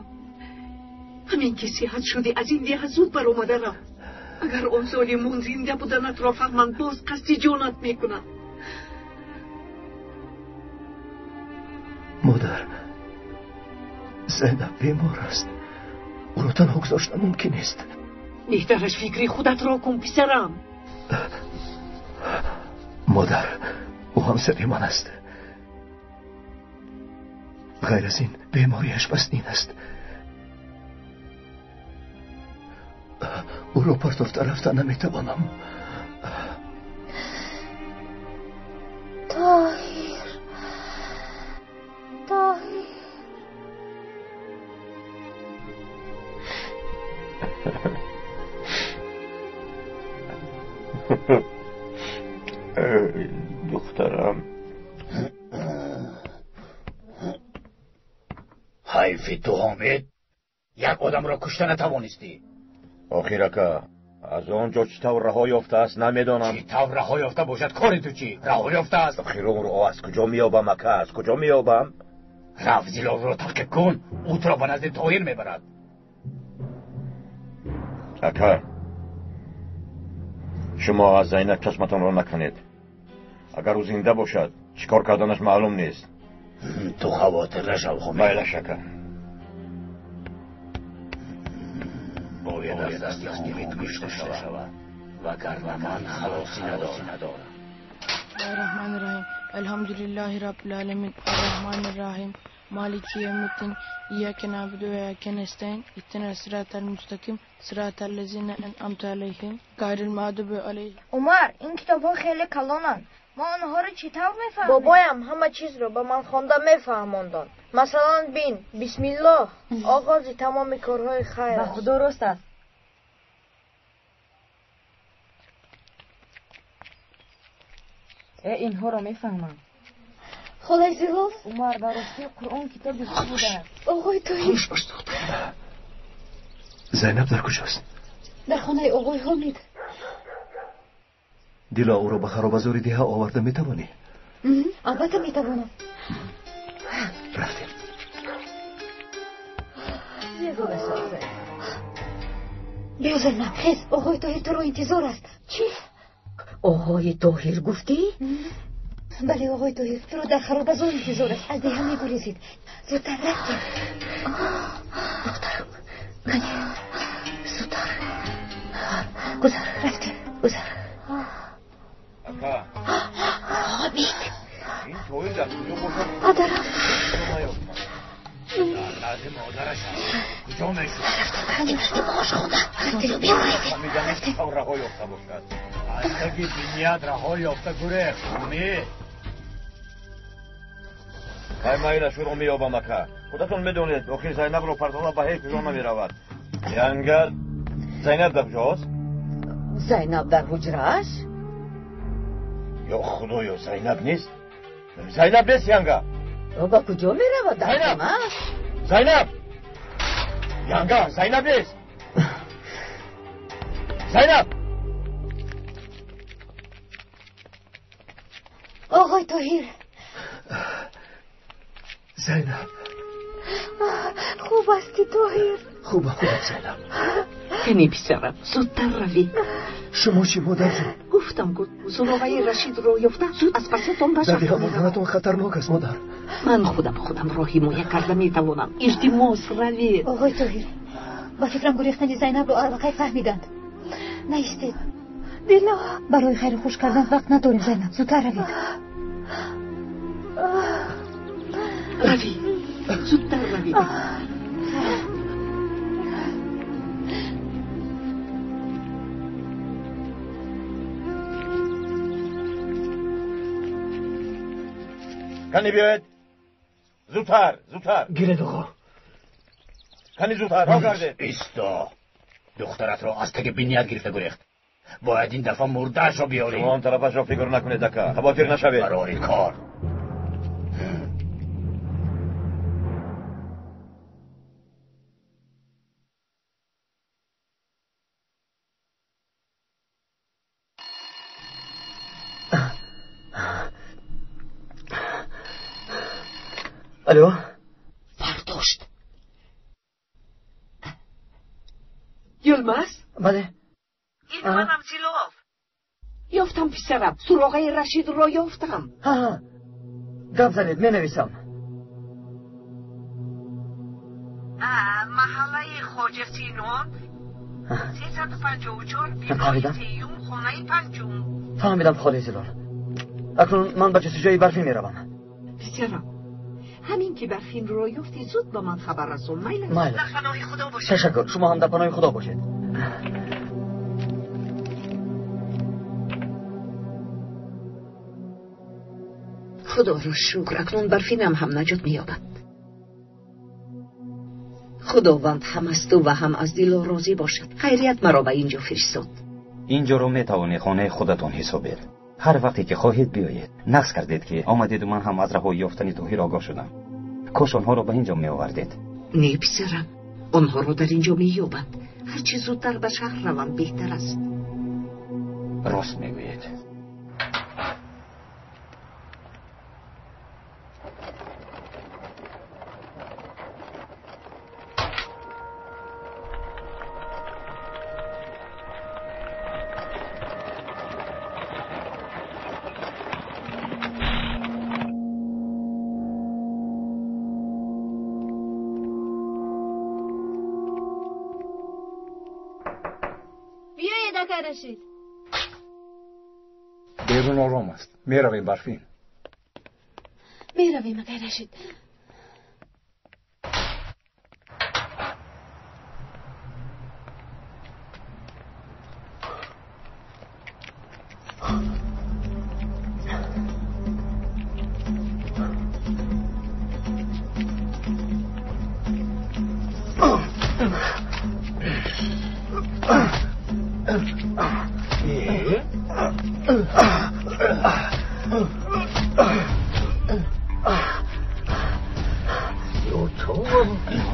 همین که صحت شدی از این دیه زود بر آمده رفت. اگر آن ظالمون زنده بودنت را فهمند باز قصد جانت میکنند. مادر، زینب بیمار است. او را تنها گذاشتن ممکن نیست. بهترش فکری خودت را کن پسرم. مادر، او همسر من است. غیر از این بیماریش وزنین است. او را پرتافته رفتن نمیتوانم. طاهر، طاهر، دخترم، حیفی تو حامد، یک آدم را کشته نتوانستی. آخیر اکا، از آنجا چطور رها یافته است نمیدانم. چطور رها یافته باشد کار تو چی؟ رها یافته است. آخیر اون رو از کجا میابم اکا؟ از کجا میابم؟ رفت زیلال را تعقیب کن، او تو را به نزد طاهر میبرد. اکا، شما از زینب چشمتان را نکنید. اگر او زنده باشد چیکار کردنش معلوم نیست. تو خواطر نشو حامد. بله اکا. باید از دست حامد کشته شود، وگرنه من خلاصی ندارم. الرحمن الرحیم. Алҳамдулиллаҳи раббил оламин, арраҳманир раҳим, малики явмиддин, ияка наъбуду ва ияка настаин, иҳдинас сиротал мустақим, сиротал лазина анъамта алайҳим, ғайрил мағдуби алайҳим. Умар, ин китобҳо хеле калонанд. Мо онҳоро чӣ тавр мефаҳмем? Бобоям ҳама чизро ба ман хонда мефаҳмонданд. Масалан, бин, бисмиллоҳ, оғози тамоми корҳои хайр аст. Ба Худо рост аст. Инҳоро мефаҳмам. Холаи Зилол? Умар, ба ростӣ Қуръон китоби хуб будааст. Оғои Тоҳир. Хуш бош, духтар. Зайнаб дар куҷост? Дар хонаи оғои Ҳомид. Дило, ӯро ба харобазори деҳа оварда метавонӣ? Албатта метавонам. Рафтем. Биё, Зайнаб, хез, оғои Тоҳир туро интизор аст. Чӣ? Оғои Тоҳир гуфтӣ? Бале, оғои Тоҳир туро дар харобазор интизор аст. Аз деҳа мегурезид. Зудтар рафтем. Духтарам, кани, зудтар. Гузар, рафтем, гузар. Ака. Ҳомид. Ин Тоҳир дар куҷо бошад? Падарам. Дар назди модараш аст. Куҷо мешуд? Рафтем, рафтем, рафтем ба ошхона. Рафтем, биёед. Ҳамида чӣ раҳо ёфта бошад? Аз таги биният раҳо ёфта гурехт. Ҳомид. Кай майла шуро меёбам, ака. Худатон медонед, охир Зайнабро партола ба ҳеҷ куҷо намеравад. Янгар, Зайнаб дар куҷост? Зайнаб дар ҳуҷрааш? Ё Худоё, Зайнаб нест? Зайнаб нест, янга. Ба куҷо меравад? Дар Зайнаб! хонааш? Зайнаб! Янга, Зайнаб нест! Зайнаб! Оғои Тоҳир. Зайнаб. Хуб ҳастӣ, Тоҳир? Хубам, хубам, Зайнаб. Кани писарам, зудтар равӣ. Шумо чӣ, модарҷон? Гуфтам, ку суроғаи Рашидро ёфта, зуд аз пасатон ба Дар шаҳр деҳа меравам. монданатон хатарнок аст, модар. Ман худам худамро ҳимоя карда метавонам. Илтимос, равед. Оғои Тоҳир, ба фикрам гурехтани Зайнабро аллакай фаҳмиданд. Наистед. Дило. Барои хайру хуш кардан вақт надорем, Зайнаб. Зудтар равед. Равӣ, зудтар равед. Кани биёед. Зудтар, зудтар. Гиред, оғо. Кани зудтар, ро гардед. Исто. Духтаратро аз таги биният гирифта гурехт. Бояд ин дафъа мурдаашро биёрем. Шумо он тарафашро фикр накунед, ака. Хавотир нашавед. Барори кор. Алло? Бардошт. Юлмаз? Бале. Ин манам, Зилов. Ёфтам, писарам, суроғаи Рашидро ёфтам. Ҳа, гап занед, менависам. Маҳаллаи Хоҷа Синон, 354, бинои Фаҳмидам. сеюм, хонаи панҷум. Фаҳмидам, холаи Зилол. Акнун ман ба ҷустуҷӯи Барфин меравам. Писарам, ҳамин ки Барфинро ёфтӣ, зуд ба ман хабар расон. Майла? Майла. Дар паноҳи Худо бошед. Ташаккур, шумо ҳам дар паноҳи Худо бошед. Худоро шукр, акнун Барфинам ҳам наҷот меёбад. Худованд ҳам аз ту ва ҳам аз Дило розӣ бошад. Хайрият маро ба инҷо фиристод. Инҷоро метавонед хонаи худатон ҳисобед. Ҳар вақте ки хоҳед биёед. Нақс кардед ки омадеду ман ҳам аз раҳоӣ ёфтани Тоҳир огоҳ шудам. Кош онҳоро ба инҷо меовардед. Не, писарам, онҳоро дар инҷо меёбанд. Ҳарчи зудтар ба шаҳр равам беҳтар аст. Рост мегӯед. Биёед, ака Рашид. Берун ором аст. Меравем, Барфин. Меравем, акай Рашид.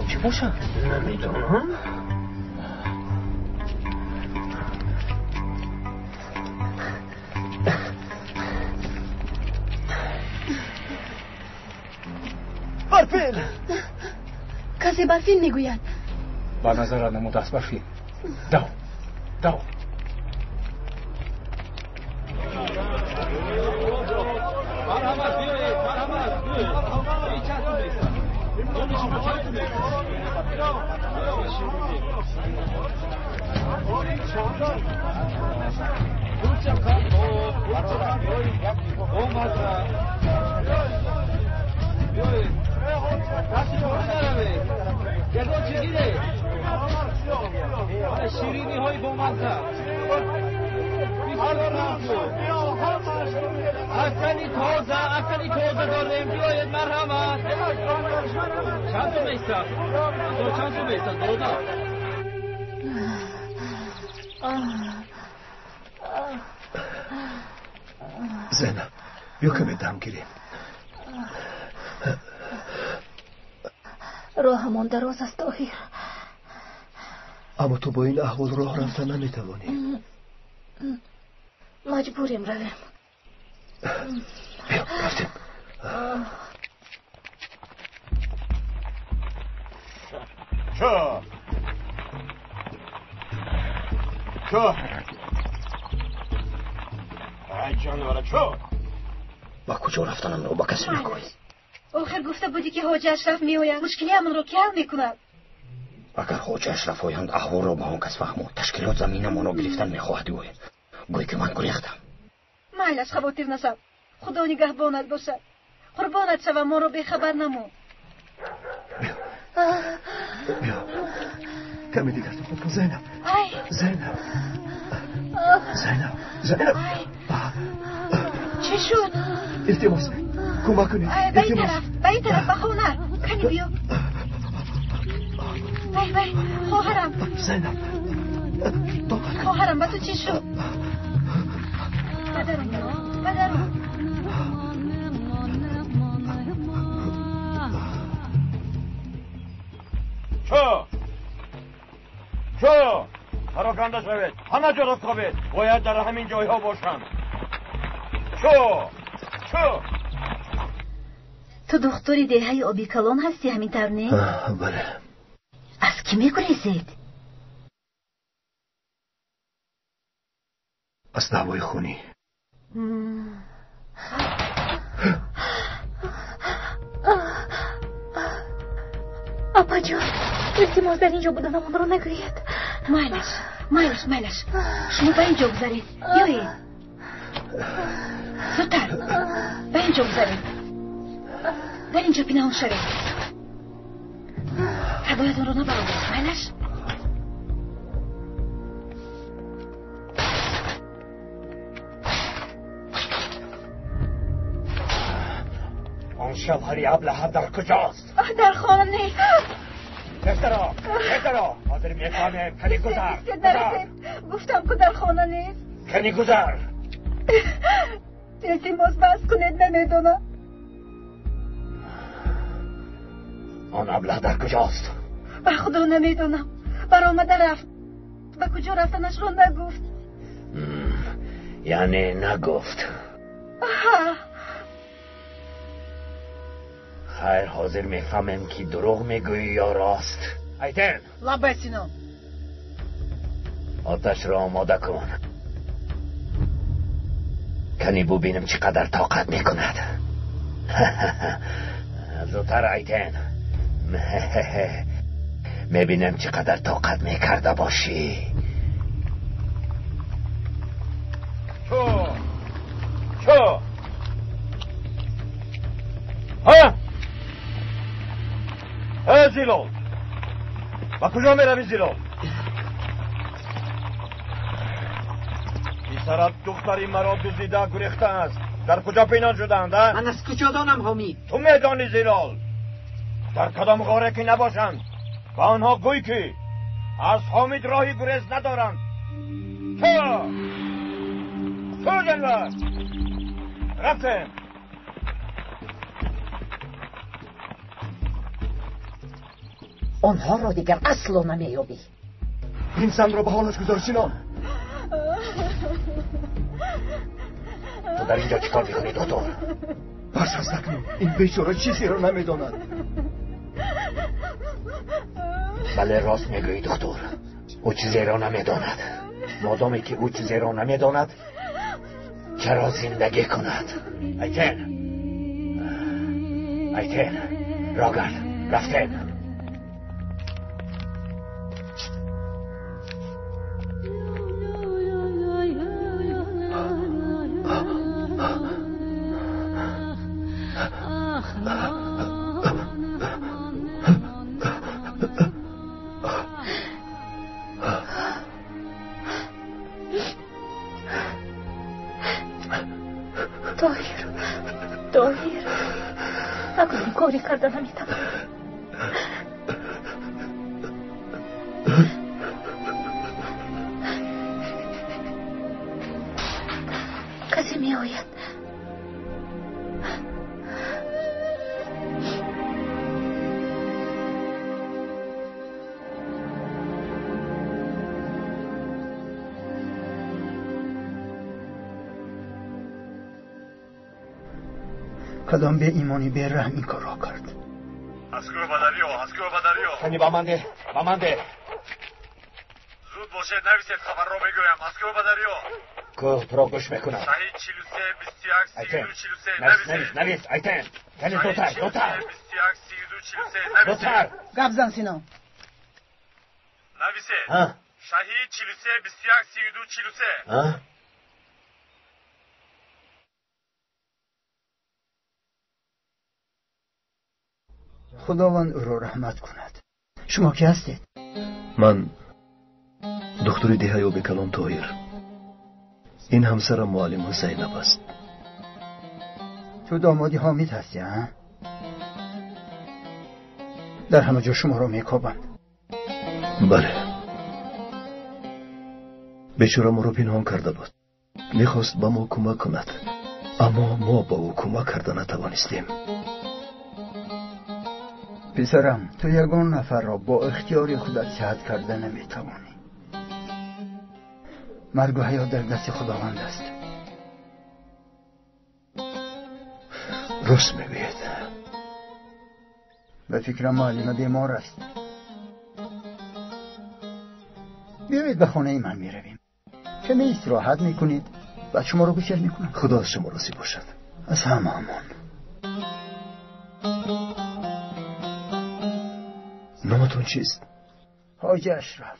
چی باشد؟ نمیدونم. برفین! کسی برفین میگوید. ба назарат намуда аст барфин. Дав, дав. شیرینی های بامزه اصلی تازه، اصلی تازه داریم. بیاید مرحمت. چند تو میسته؟ چند تو میسته؟ دادا. زینب بیا کمی دم گیریم. роҳамон дароз аст, Тоҳир. Аммо ту бо ин аҳвол роҳ рафта наметавонӣ. Маҷбурем равем. Биё, рафтем. Чо? Чо? Ай ҷонвара, чо? Ба куҷо рафтанамро ба касе нагӯй. Охир гуфта будӣ, ки ҳоҷи Ашраф меоянд, мушкилиамонро ки ҳал мекунад? Агар ҳоҷи Ашраф оянд, аҳволро ба он кас фаҳмод. Ташкилот заминамонро гирифтан мехоҳад. Гӯй, гӯй ки ман гурехтам. Майлаш, хавотир нашав. Худо нигаҳбонат бошад. Қурбонат шавам, моро бехабар намон. Биё, каме дигар тоқат кун, Зайнаб. Зайнаб, Зайнаб, Зайнаб! Чӣ шуд? Илтимос, кӯмак кунед. Ба ин тараф, ба ин тараф, ба хона. Кани биё. Вай, вай, хоҳарам! Зайнаб, тоқат кун. Хоҳарам, ба ту чӣ шуд? Ба дарун, ба дарун. Чо? Чо? Пароканда шавед, ҳама ҷоро кобед. Бояд дар ҳамин ҷойҳо бошанд. Чо? Чо? Ту духтури деҳаи Обикалон ҳастӣ, ҳамин тавр не? Бале. Аз кӣ мегурезед? Аз даъвои хунӣ. Апаҷон, илтимос, дар ин ҷо буданамонро нагӯед. Майлаш, майлаш, майлаш. Шумо ба ин ҷо гузаред. Биёед, зудтар ба ин ҷо гузаред. Дар ин ҷо пинҳон шавед. Садоятонро набаровед, майлаш. Он шавҳари аблаҳа дар куҷост? Дар хона. Беҳтаро, беҳтаро, ҳозир мефаҳмем. Кани гузар. Нарасед, гуфтам ку дар хона нест. Кани гузар. Илтимос, бас кунед, намедонам. Он аблаҳ дар куҷост? Ба худо, намедонам. Баромада рафт, ба куҷо рафтанашро нагуфт. Яъне нагуфт? Аҳа. Хайр, ҳозир мефаҳмем, ки дурӯғ мегӯӣ ё рост. Айтен! Лаббай, Сино. Оташро омода кун. Кани бубинем, чӣ қадар тоқат мекунад. Зудтар, Айтен. Мебинем, чӣ қадар тоқат мекарда бошӣ. Чо? Чо? Зилол? Ба куҷо меравӣ, Зилол? Писарат духтари маро дуздида гурехта аст. Дар куҷо пинҳон шудаанд, а? Ман аз куҷо донам, Ҳомид? Ту медонӣ, Зилол. Дар кадом ғоре ки набошанд, ба онҳо гӯй ки аз Ҳомид роҳи гурез надоранд. Ту! Ту, ҷанвар! Рафтем! Онҳоро дигар асло намеёбӣ. Ин занро ба ҳолаш гузор, Синон. Ту дар инҷо чӣ кор мекунӣ, доктор? Бас аст акнун. Ин бечора чизеро намедонад. Бале, рост мегӯӣ, доктор. Ӯ чизеро намедонад. Модоме ки ӯ чизеро намедонад, чаро зиндагӣ кунад? Айтен! Айтен! Рогард, рафтем! Тоҳир, Тоҳир, акнун корӣ карда наметавонам. Касе меояд. Кадом беимонӣ бераҳм ин корро кард? Аз кӯҳ ба дарё, аз кӯҳ ба дарё. Кани ба ман деҳ, ба ман деҳ. Зуд бошед, нависед, хабарро мегӯям. Аз кӯҳ ба дарё. Кӯҳ туро гӯш мекунад. Шаҳид 43 21 32 43. Навис, навис, навис, Айтен. Кани зудтар, зудтар. 21 32 43. Нависед. Зудтар. Гап зан, Сино. Нависед. Шаҳид 43 21 32 43. А? Худованд ӯро раҳмат кунад. Шумо ки ҳастед? Ман духтури деҳаёби калон Тоҳир. Ин ҳамсарам муаллима Зайнаб аст. Ту домоди Ҳомид ҳастӣ, а? Дар ҳама ҷо шуморо мекобанд. Бале. Бечора моро пинҳон карда буд. Мехост ба мо кӯмак кунад, аммо мо ба ӯ кӯмак карда натавонистем. Писарам, ту ягон нафарро бо ихтиёри худат сиҳат карда наметавонӣ. Маргу ҳаёт дар дасти Худованд аст. Рост мегӯед. Ба фикрам муаллима бемор аст. Биёед ба хонаи ман меравем. Каме истироҳат мекунед, баъд шуморо гусел мекунам. Худо аз шумо розӣ бошад. Аз ҳамаамон. Номатон чист? Ҳоҷи Ашраф.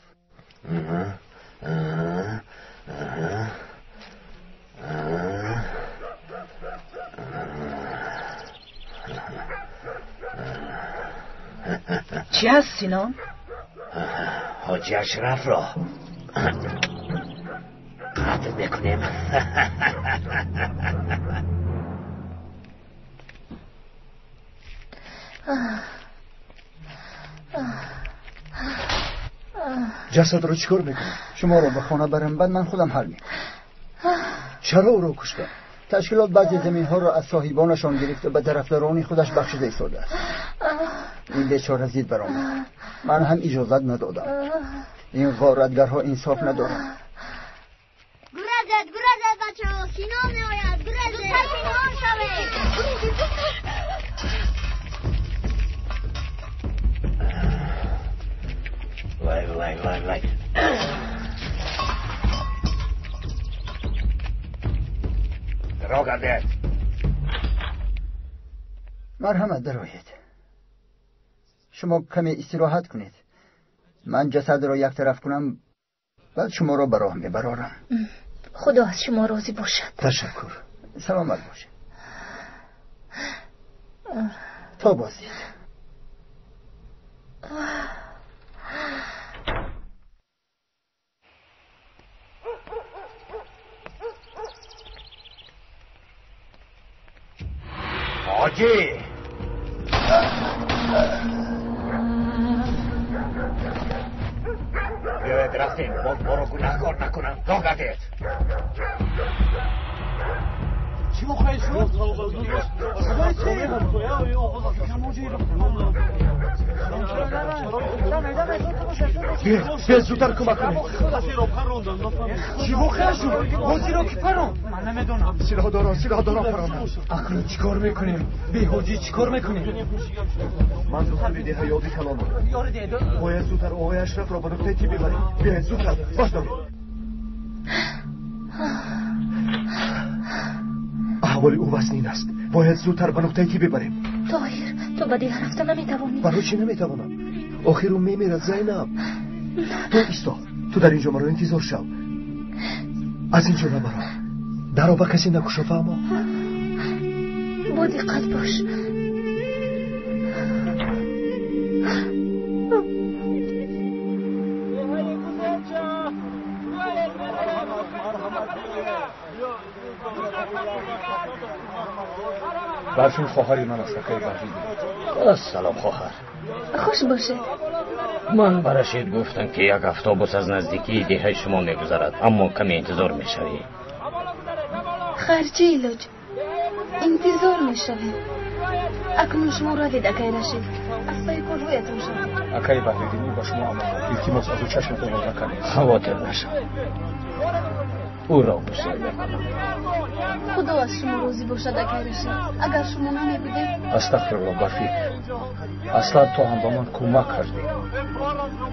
Чӣ ҳаст, Синон? Ҳоҷи Ашрафро қатл мекунем. Ҷасадро чӣ кор мекунед? Шуморо ба хона барам, баъд ман худам ҳал мекунам. Чаро ӯро куштанд? Ташкилот баъзе заминҳоро аз соҳибонашон гирифта ба тарафдорони худаш бахшида истодааст. Ин бечора зид баромад. Ман ҳам иҷозат надодам. Ин ғоратгарҳо инсоф надоранд. Гурезед, гурезед, бачаҳо, Сино меояд, гурезед. Зудтар пинҳон шавед. Вай, вай, вай, вай. Рогард. Марҳамат, дароед. Шумо каме истироҳат кунед. Ман ҷасадро як тараф кунам, баъд шуморо ба роҳ мебарорам. Худо аз шумо розӣ бошад. Ташаккур. Саломат бошед. То боздид. ҳоҷӣ! Биёед рафтем, боз моро гунаҳкор накунанд. Роҳ надиҳед. Чӣ воқеа шуд? Садои чӣ? Биё зудтар кӯмак кунед. Чӣ воқеа шуд? Ҳоҷиро ки паронд? Ман намедонам. Силоҳдорон паронданд. Акнун чӣ кор мекунем? Бе ҳоҷӣ чӣ кор мекунем? Ман духтари деҳаёби калонам. Бояд зудтар оғои Ашрафро ба нуқтаи тиб бибарем. Биёед зудтар, бошдоред. Аҳволи ӯ вазнин аст. Бояд зудтар ба нуқтаи тиб бибарем. Тоҳир, ту ба деҳа рафта наметавонӣ. Барои чӣ наметавонам? Охир ӯ мемирад, Зайнаб. Ту исто. Ту дар инҷо маро интизор шав. Аз инҷо набаро. Даро ба касе накушо, фаҳмо? Бо диққат бош. Барфин хоҳари ман аст, акаи Баҳриддин. Ассалом, хоҳар. Хуш бошед. Ман ба Рашид гуфтам, ки як автобус аз наздикии деҳаи шумо мегузарад, аммо каме интизор мешавӣ. Хайр, чӣ илоҷ? Интизор мешавем. Акнун шумо равед, акаи Рашид. Аз пайи корҳоятон шавед. Акаи Баҳриддин, ба шумо амонат. Илтимос, аз ӯ чашматонро наканед. Хавотир нашав. Ӯро гусел мекунам. Худо аз шумо розӣ бошад, акаи Рашид. Агар шумо намебудед. Астағфируллоҳ, Барфин. Аслан ту ҳам ба ман кӯмак кардӣ.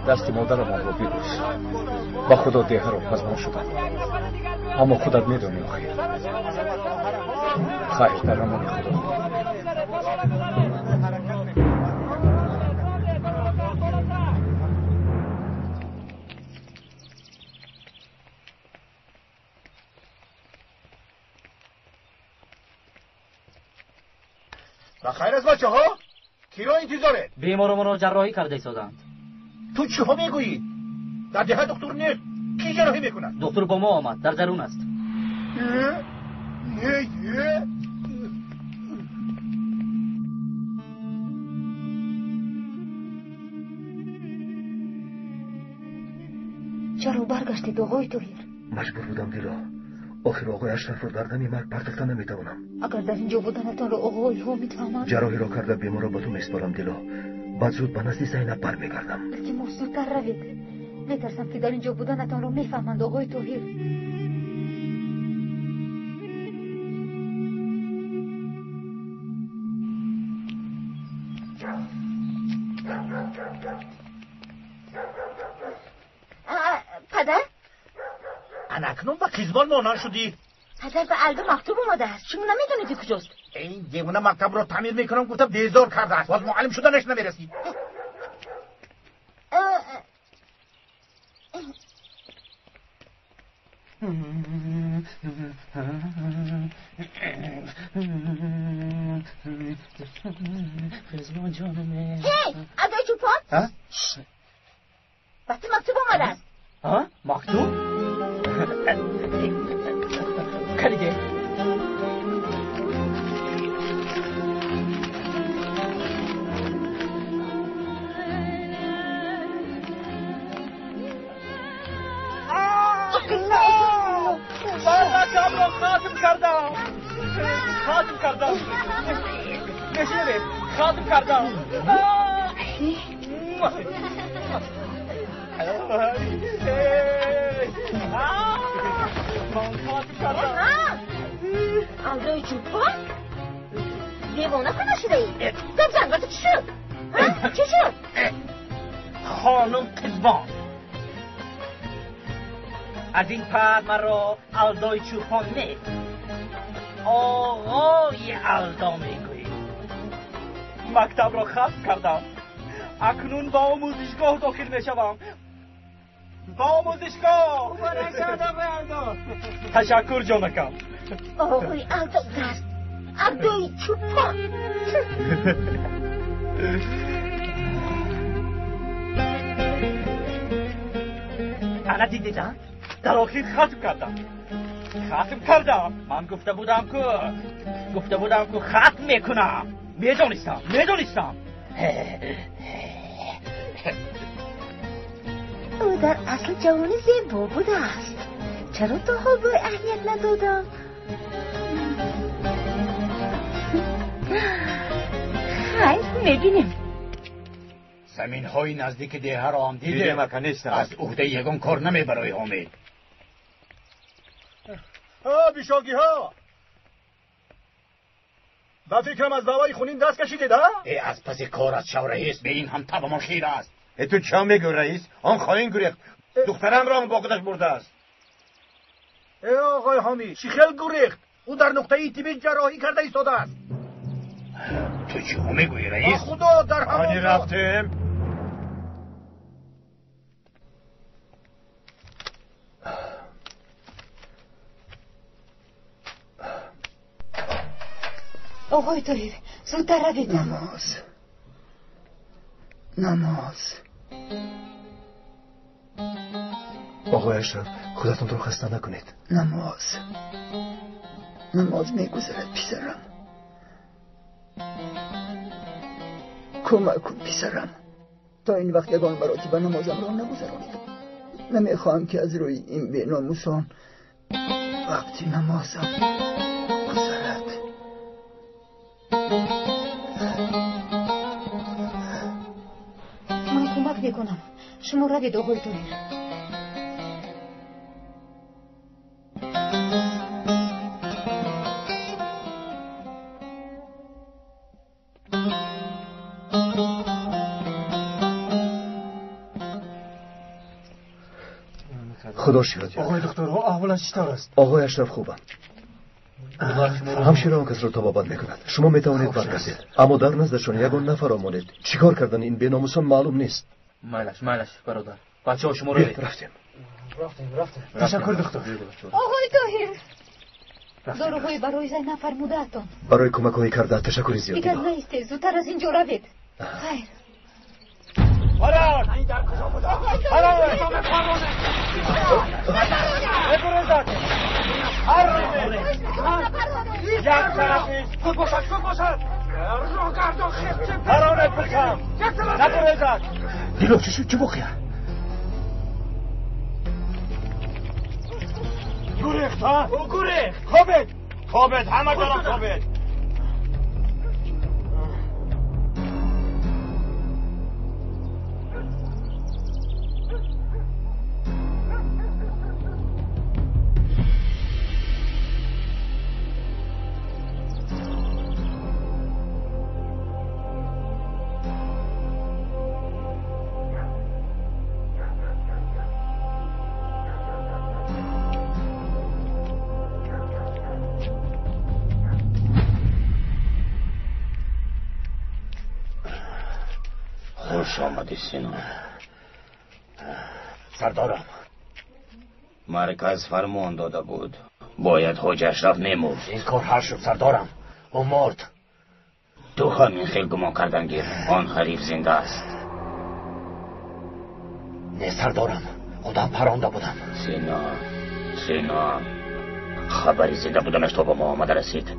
Дасти модарамонро бибӯс. Ба худо деҳаро пазмон шудам. Аммо худат медонӣ охир. Хайр, дар амони худо. Бахайр аст, бачаҳо? Киро интизоред? Беморомонро ҷарроҳӣ карда истоданд. Ту чиҳо мегӯӣ? Дар деҳа духтур нест. Кӣ ҷарроҳӣ мекунад? Духтур бо мо омад, дар дарун аст. Не, не. Чаро баргаштед, оғои Тоҳир? Маҷбур будам, Дило. Охир оғои Ашрафро дар дами марг партофта наметавонам. Агар дар инҷо буданатонро оғоиҳо мефаҳманд. Ҷарроҳиро карда беморро ба ту меспорам, Дило. Баъд зуд ба назди Зайнаб бармегардам. Илтимос, зудтар равед. Метарсам, ки дар инҷо буданатонро мефаҳманд, оғои Тоҳир. Падар? Анакнун ба қизбон монанд шудӣ. Падар, ба Алдо мактуб омадааст. Шумо намедонед, ки куҷост? Ин девона мактабро таъмир мекунам гуфта безор кардааст. Боз муаллим шуданаш намерасид. Қизбон ҷонаме. Ҳей, Алдои чӯпон! Ба ту мактуб омадааст. Мактуб? Калиде. Ман мактабро хатм кардам. Хатм кардам. Мешунавед? Хатм кардам. Ман хатм кардам. Алдои чӯпон? Девона куна шудаӣ? Гап зан, ба ту чӣ шуд? Чӣ шуд? Хонум Қизбон, аз ин пад маро Алдои чӯпон не, оғои Алдо мегӯӣ. Мактабро хатм кардам. Акнун ба омӯзишгоҳ дохил мешавам. Ба омӯзишгоҳ. Ташаккур, ҷонакам. Оғои Алдо гаст. Алдои чӯпон. Ана дидед, дар охир хатм кардам. Хатм кардам. Ман гуфта будам ку хатм мекунам. Медонистам. Ӯ дар асл ҷавони зебо будааст. Чаро то ҳол бо аҳамият надодам? Хайр, мебинем. Заминҳои наздики деҳаро ҳам дидем. Аз уҳдаи ягон кор намебарои Ҳомид. Бишогиҳо! Ба фикрам аз даъваи хунин даст кашидед, а? Аз паси кор аз шав, раис, бе ин ҳам табамон хир аст. Ту чӣ мегӯ, раис? Он хоин гурехт. Духтарамро ҳам бо худаш бурдааст. Оғои Ҳомид, чӣ хел гурехт? Ӯ дар нуқтаи тиббӣ ҷарроҳӣ карда истодааст. Ту чӣ мегӯӣ, раис? Худо дар ҳамон ҷо. Рафтем. Оғои Тоҳир, зудтар равед. Намоз. Намоз. Оғои Ашраф, худатонро хаста накунед. Намоз. Намоз мегузарад, писарам. Кӯмак кун, писарам. То ин вақт ягон маротиба намозамро нагузаронидам. Намехоҳам ки аз рӯи ин беномусон вақти намозам гузарад. Ман кӯмак мекунам. Шумо равед, оғои Тоҳир. Худо шоҳид. Оғои доктор, аҳволаш чӣ тавр аст? Оғои Ашраф хубам. Ҳамшира он касро табобат мекунад. Шумо метавонед баргардед, аммо дар наздашон ягон нафар омонед. Чӣ кор кардан ин беномусон маълум нест. Майлаш, майлаш, бародар. Бачаҳо, шумо равед. Рафтем. Рафтем. Ташаккур, доктор. Оғои Тоҳир, доруҳои барои Зайнаб фармудаатон. Барои кӯмакҳои карда ташаккури зиёд. Дигар наистед, зудтар аз инҷо равед. Хайр. فرار! این در کجا بود؟ فرار! بگریزد! یک طرفیش! زود باشد! زود باشد! فرارت بکن! نگریزد! دیلو چی شد؟ چه واقعه؟ گریخت ها؟ او گریخت! خوابید! خوابید! همه جا خوابید! سینا. سردارم، مرکز فرمان داده بود باید حاج اشرف میمرد. این کار حل شد سردارم، او مرد. تو هم این خیلی گمان کردن گیر آن حریف زنده است. نه سردارم، خودم پرانده بودم. سینا، سینا، خبری زنده بودنش تا به ما آمده رسید.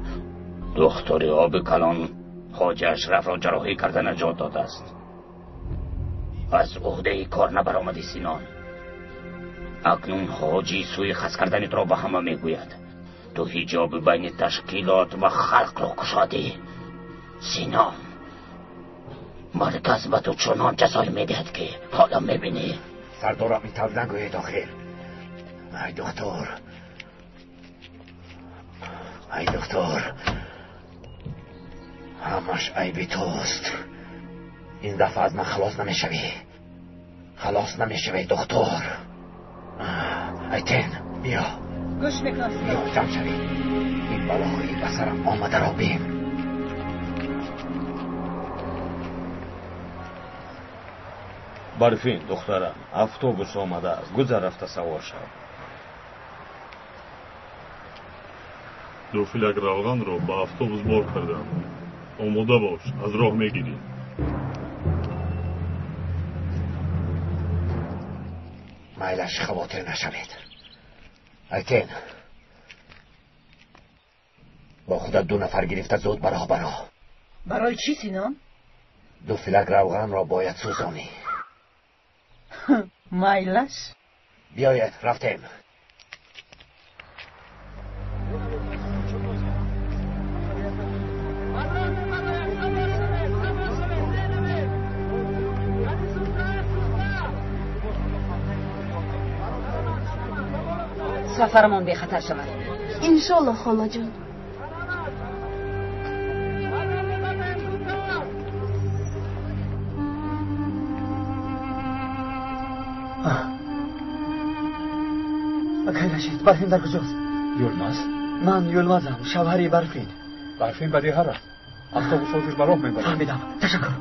دختر آب کلان حاج اشرف را جراحی کرده نجات داده است. از عهده کار نبرآمدی سینان. اکنون حاجی سوی خس کردن را به همه میگوید. تو حجاب بین تشکیلات و خلق را گشادی سینان. مرکز به تو چنان جزای میدهد که حالا میبینی. سردارم اینطور نگویید آخر. ای دکتر، ای دکتر، همش عیب توست. این دفعه از من خلاص نمیشوی. خلاص نمیشوی دکتر. ایتن بیا. گوش میکنم. بیا جمع شوی. این بلاهایی به سرم آمده را بین. برفین دخترم، автобус омада аст. Гузар рафта савор шав. Ду филяк равғанро ба автобус бор кардам. Омода бош, аз роҳ мегирӣ. Майлаш, хавотир нашавед. Айтен, бо худат 2 нафар гирифта зуд ба роҳ баро. Барои чӣ, Синон? 2 филак равғанро бояд сӯзонӣ. Майлаш. Биёед, рафтем. Сафарамон бехатар шавад. Иншоллоҳ, холаҷон. Акай Рашид, Барфин дар куҷост? Юлмаз? Ман Юлмазам, шавҳари Барфин. Барфин ба деҳа рафт. Автобус ҳозир ба роҳ мебарад. Фаҳмидам. Ташаккур.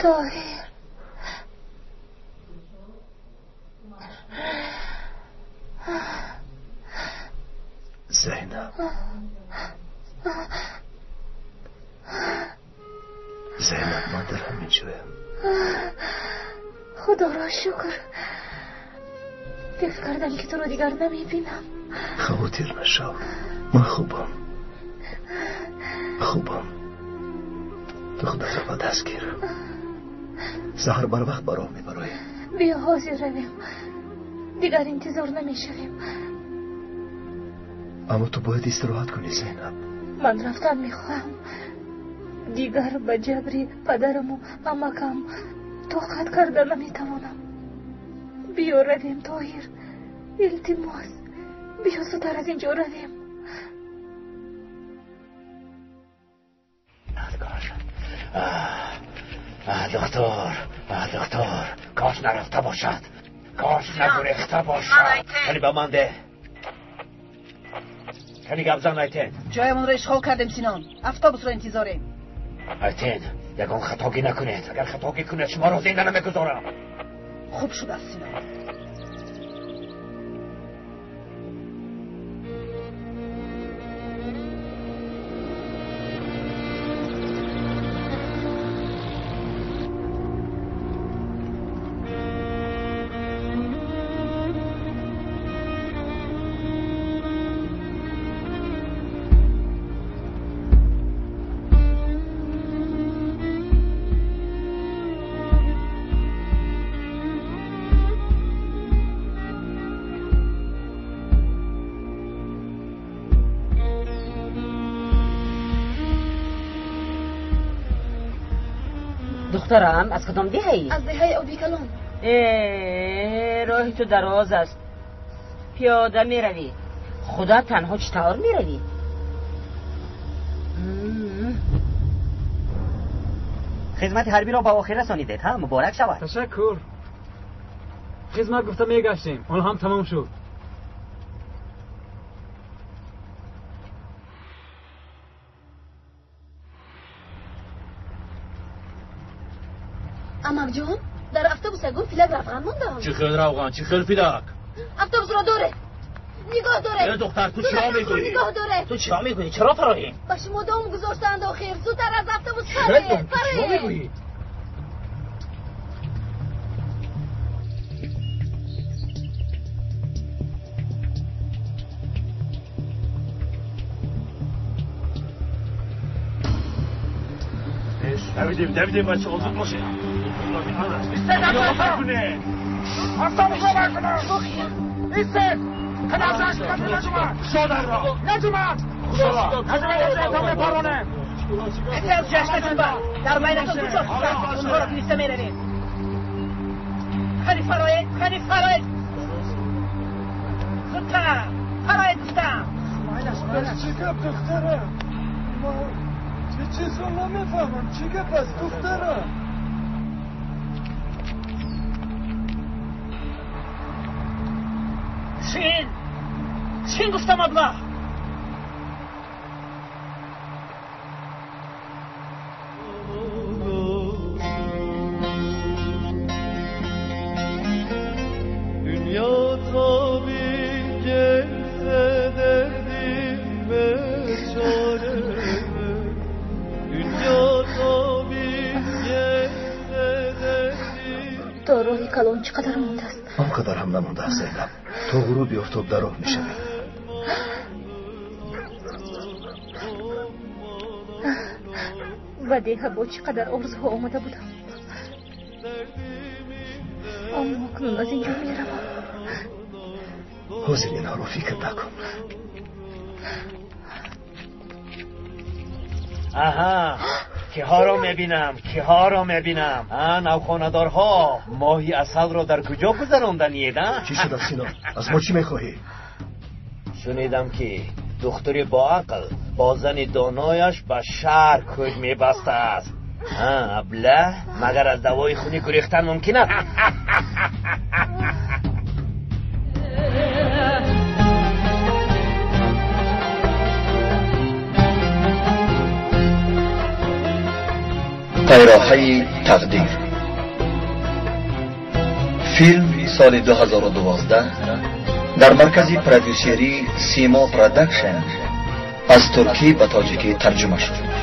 Тоҳир, Зайнаб, Зайнаб, ман дар ҳамин ҷоям. Худоро шукр. Фикр кардам, ки туро дигар намебинам. Хавотир нашав, ман хубам, хубам. Ту худатро ба даст гир. Саҳар барвақт ба роҳ мебароем. Биё ҳозир равем, дигар интизор намешавем. Аммо ту бояд истироҳат кунӣ, Зайнаб. Ман рафтан мехоҳам. Дигар ба ҷабри падараму амакам тоқат карда наметавонам. Биё равем, Тоҳир. Илтимос, биё зудтар аз ин ҷо равем. Доктор, доктор, кош нарафта бошад, кош нагурехта бошад. Кани ба ман деҳ. Кани гап зан, Айтен. Ҷоямонро ишғол кардем, Синон. Автобусро интизорем. Айтен, ягон хатогӣ накунед. Агар хатогӣ кунед, шуморо зинда намегузорам. Хуб шудааст, Синон. دخترم از کدام دهی؟ از دهه آبی کلان. راه تو دراز است، پیاده می روی. خدا تنها چطور می روی؟ خدمت حربی را به آخر رسانیدید ها، مبارک شود. تشکر. خدمت گفته میگشتیم، آن هم تمام شد. амакҷон, дар автобус ягон филак равған мондам. Чӣ хел равған, чӣ хел филак? Автобусро доре, нигоҳ доре. Духтар, ту чиро мегӯӣ? Нигоҳ доре. Ту чиро мегӯӣ? Чаро фароҳем? Ба шумо дом гузоштаанд охир. Зудтар аз автобус паред, паред. Чиро мегӯӣ? Давидем, давидем, бачаҳо, зуд бошед. Дар байнатон ду ҷо онҳоро гирифта меравем. Қани фароед, қани фароед. Зудтар, фароед гуфтам. Чӣ гап, духтарам? Ман ҳеҷ чизро намефаҳмам. Чӣ гап аст, духтарам? Шин! Шин гуфтам, аблаҳ! То роҳи калон чӣ қадар мондааст? Он қадар ҳам намондааст, Зайнаб. То ғуруби офтоб дар роҳ мешавем. Ба деҳа бо чӣ қадар орзуҳо омада будам, аммо акнун аз ин ҷо меравам. Ҳозир инҳоро фикр накун. Аҳа, киҳоро мебинам, киҳоро мебинам. Навхонадорҳо, моҳи асалро дар куҷо гузаронданиед? Чӣ шуда, Сино? Аз мо чӣ мехоҳӣ? Шунидам, ки духтури боақл бо зани донояш ба шаҳр кӯч мебастааст. Абла, магар аз давои хуни гурехтан мумкин аст? Пайроҳаи тақдир. Филм соли 2012 дар маркази продюсерии Симо Продакшн аз туркӣ ба тоҷикӣ тарҷума шуд.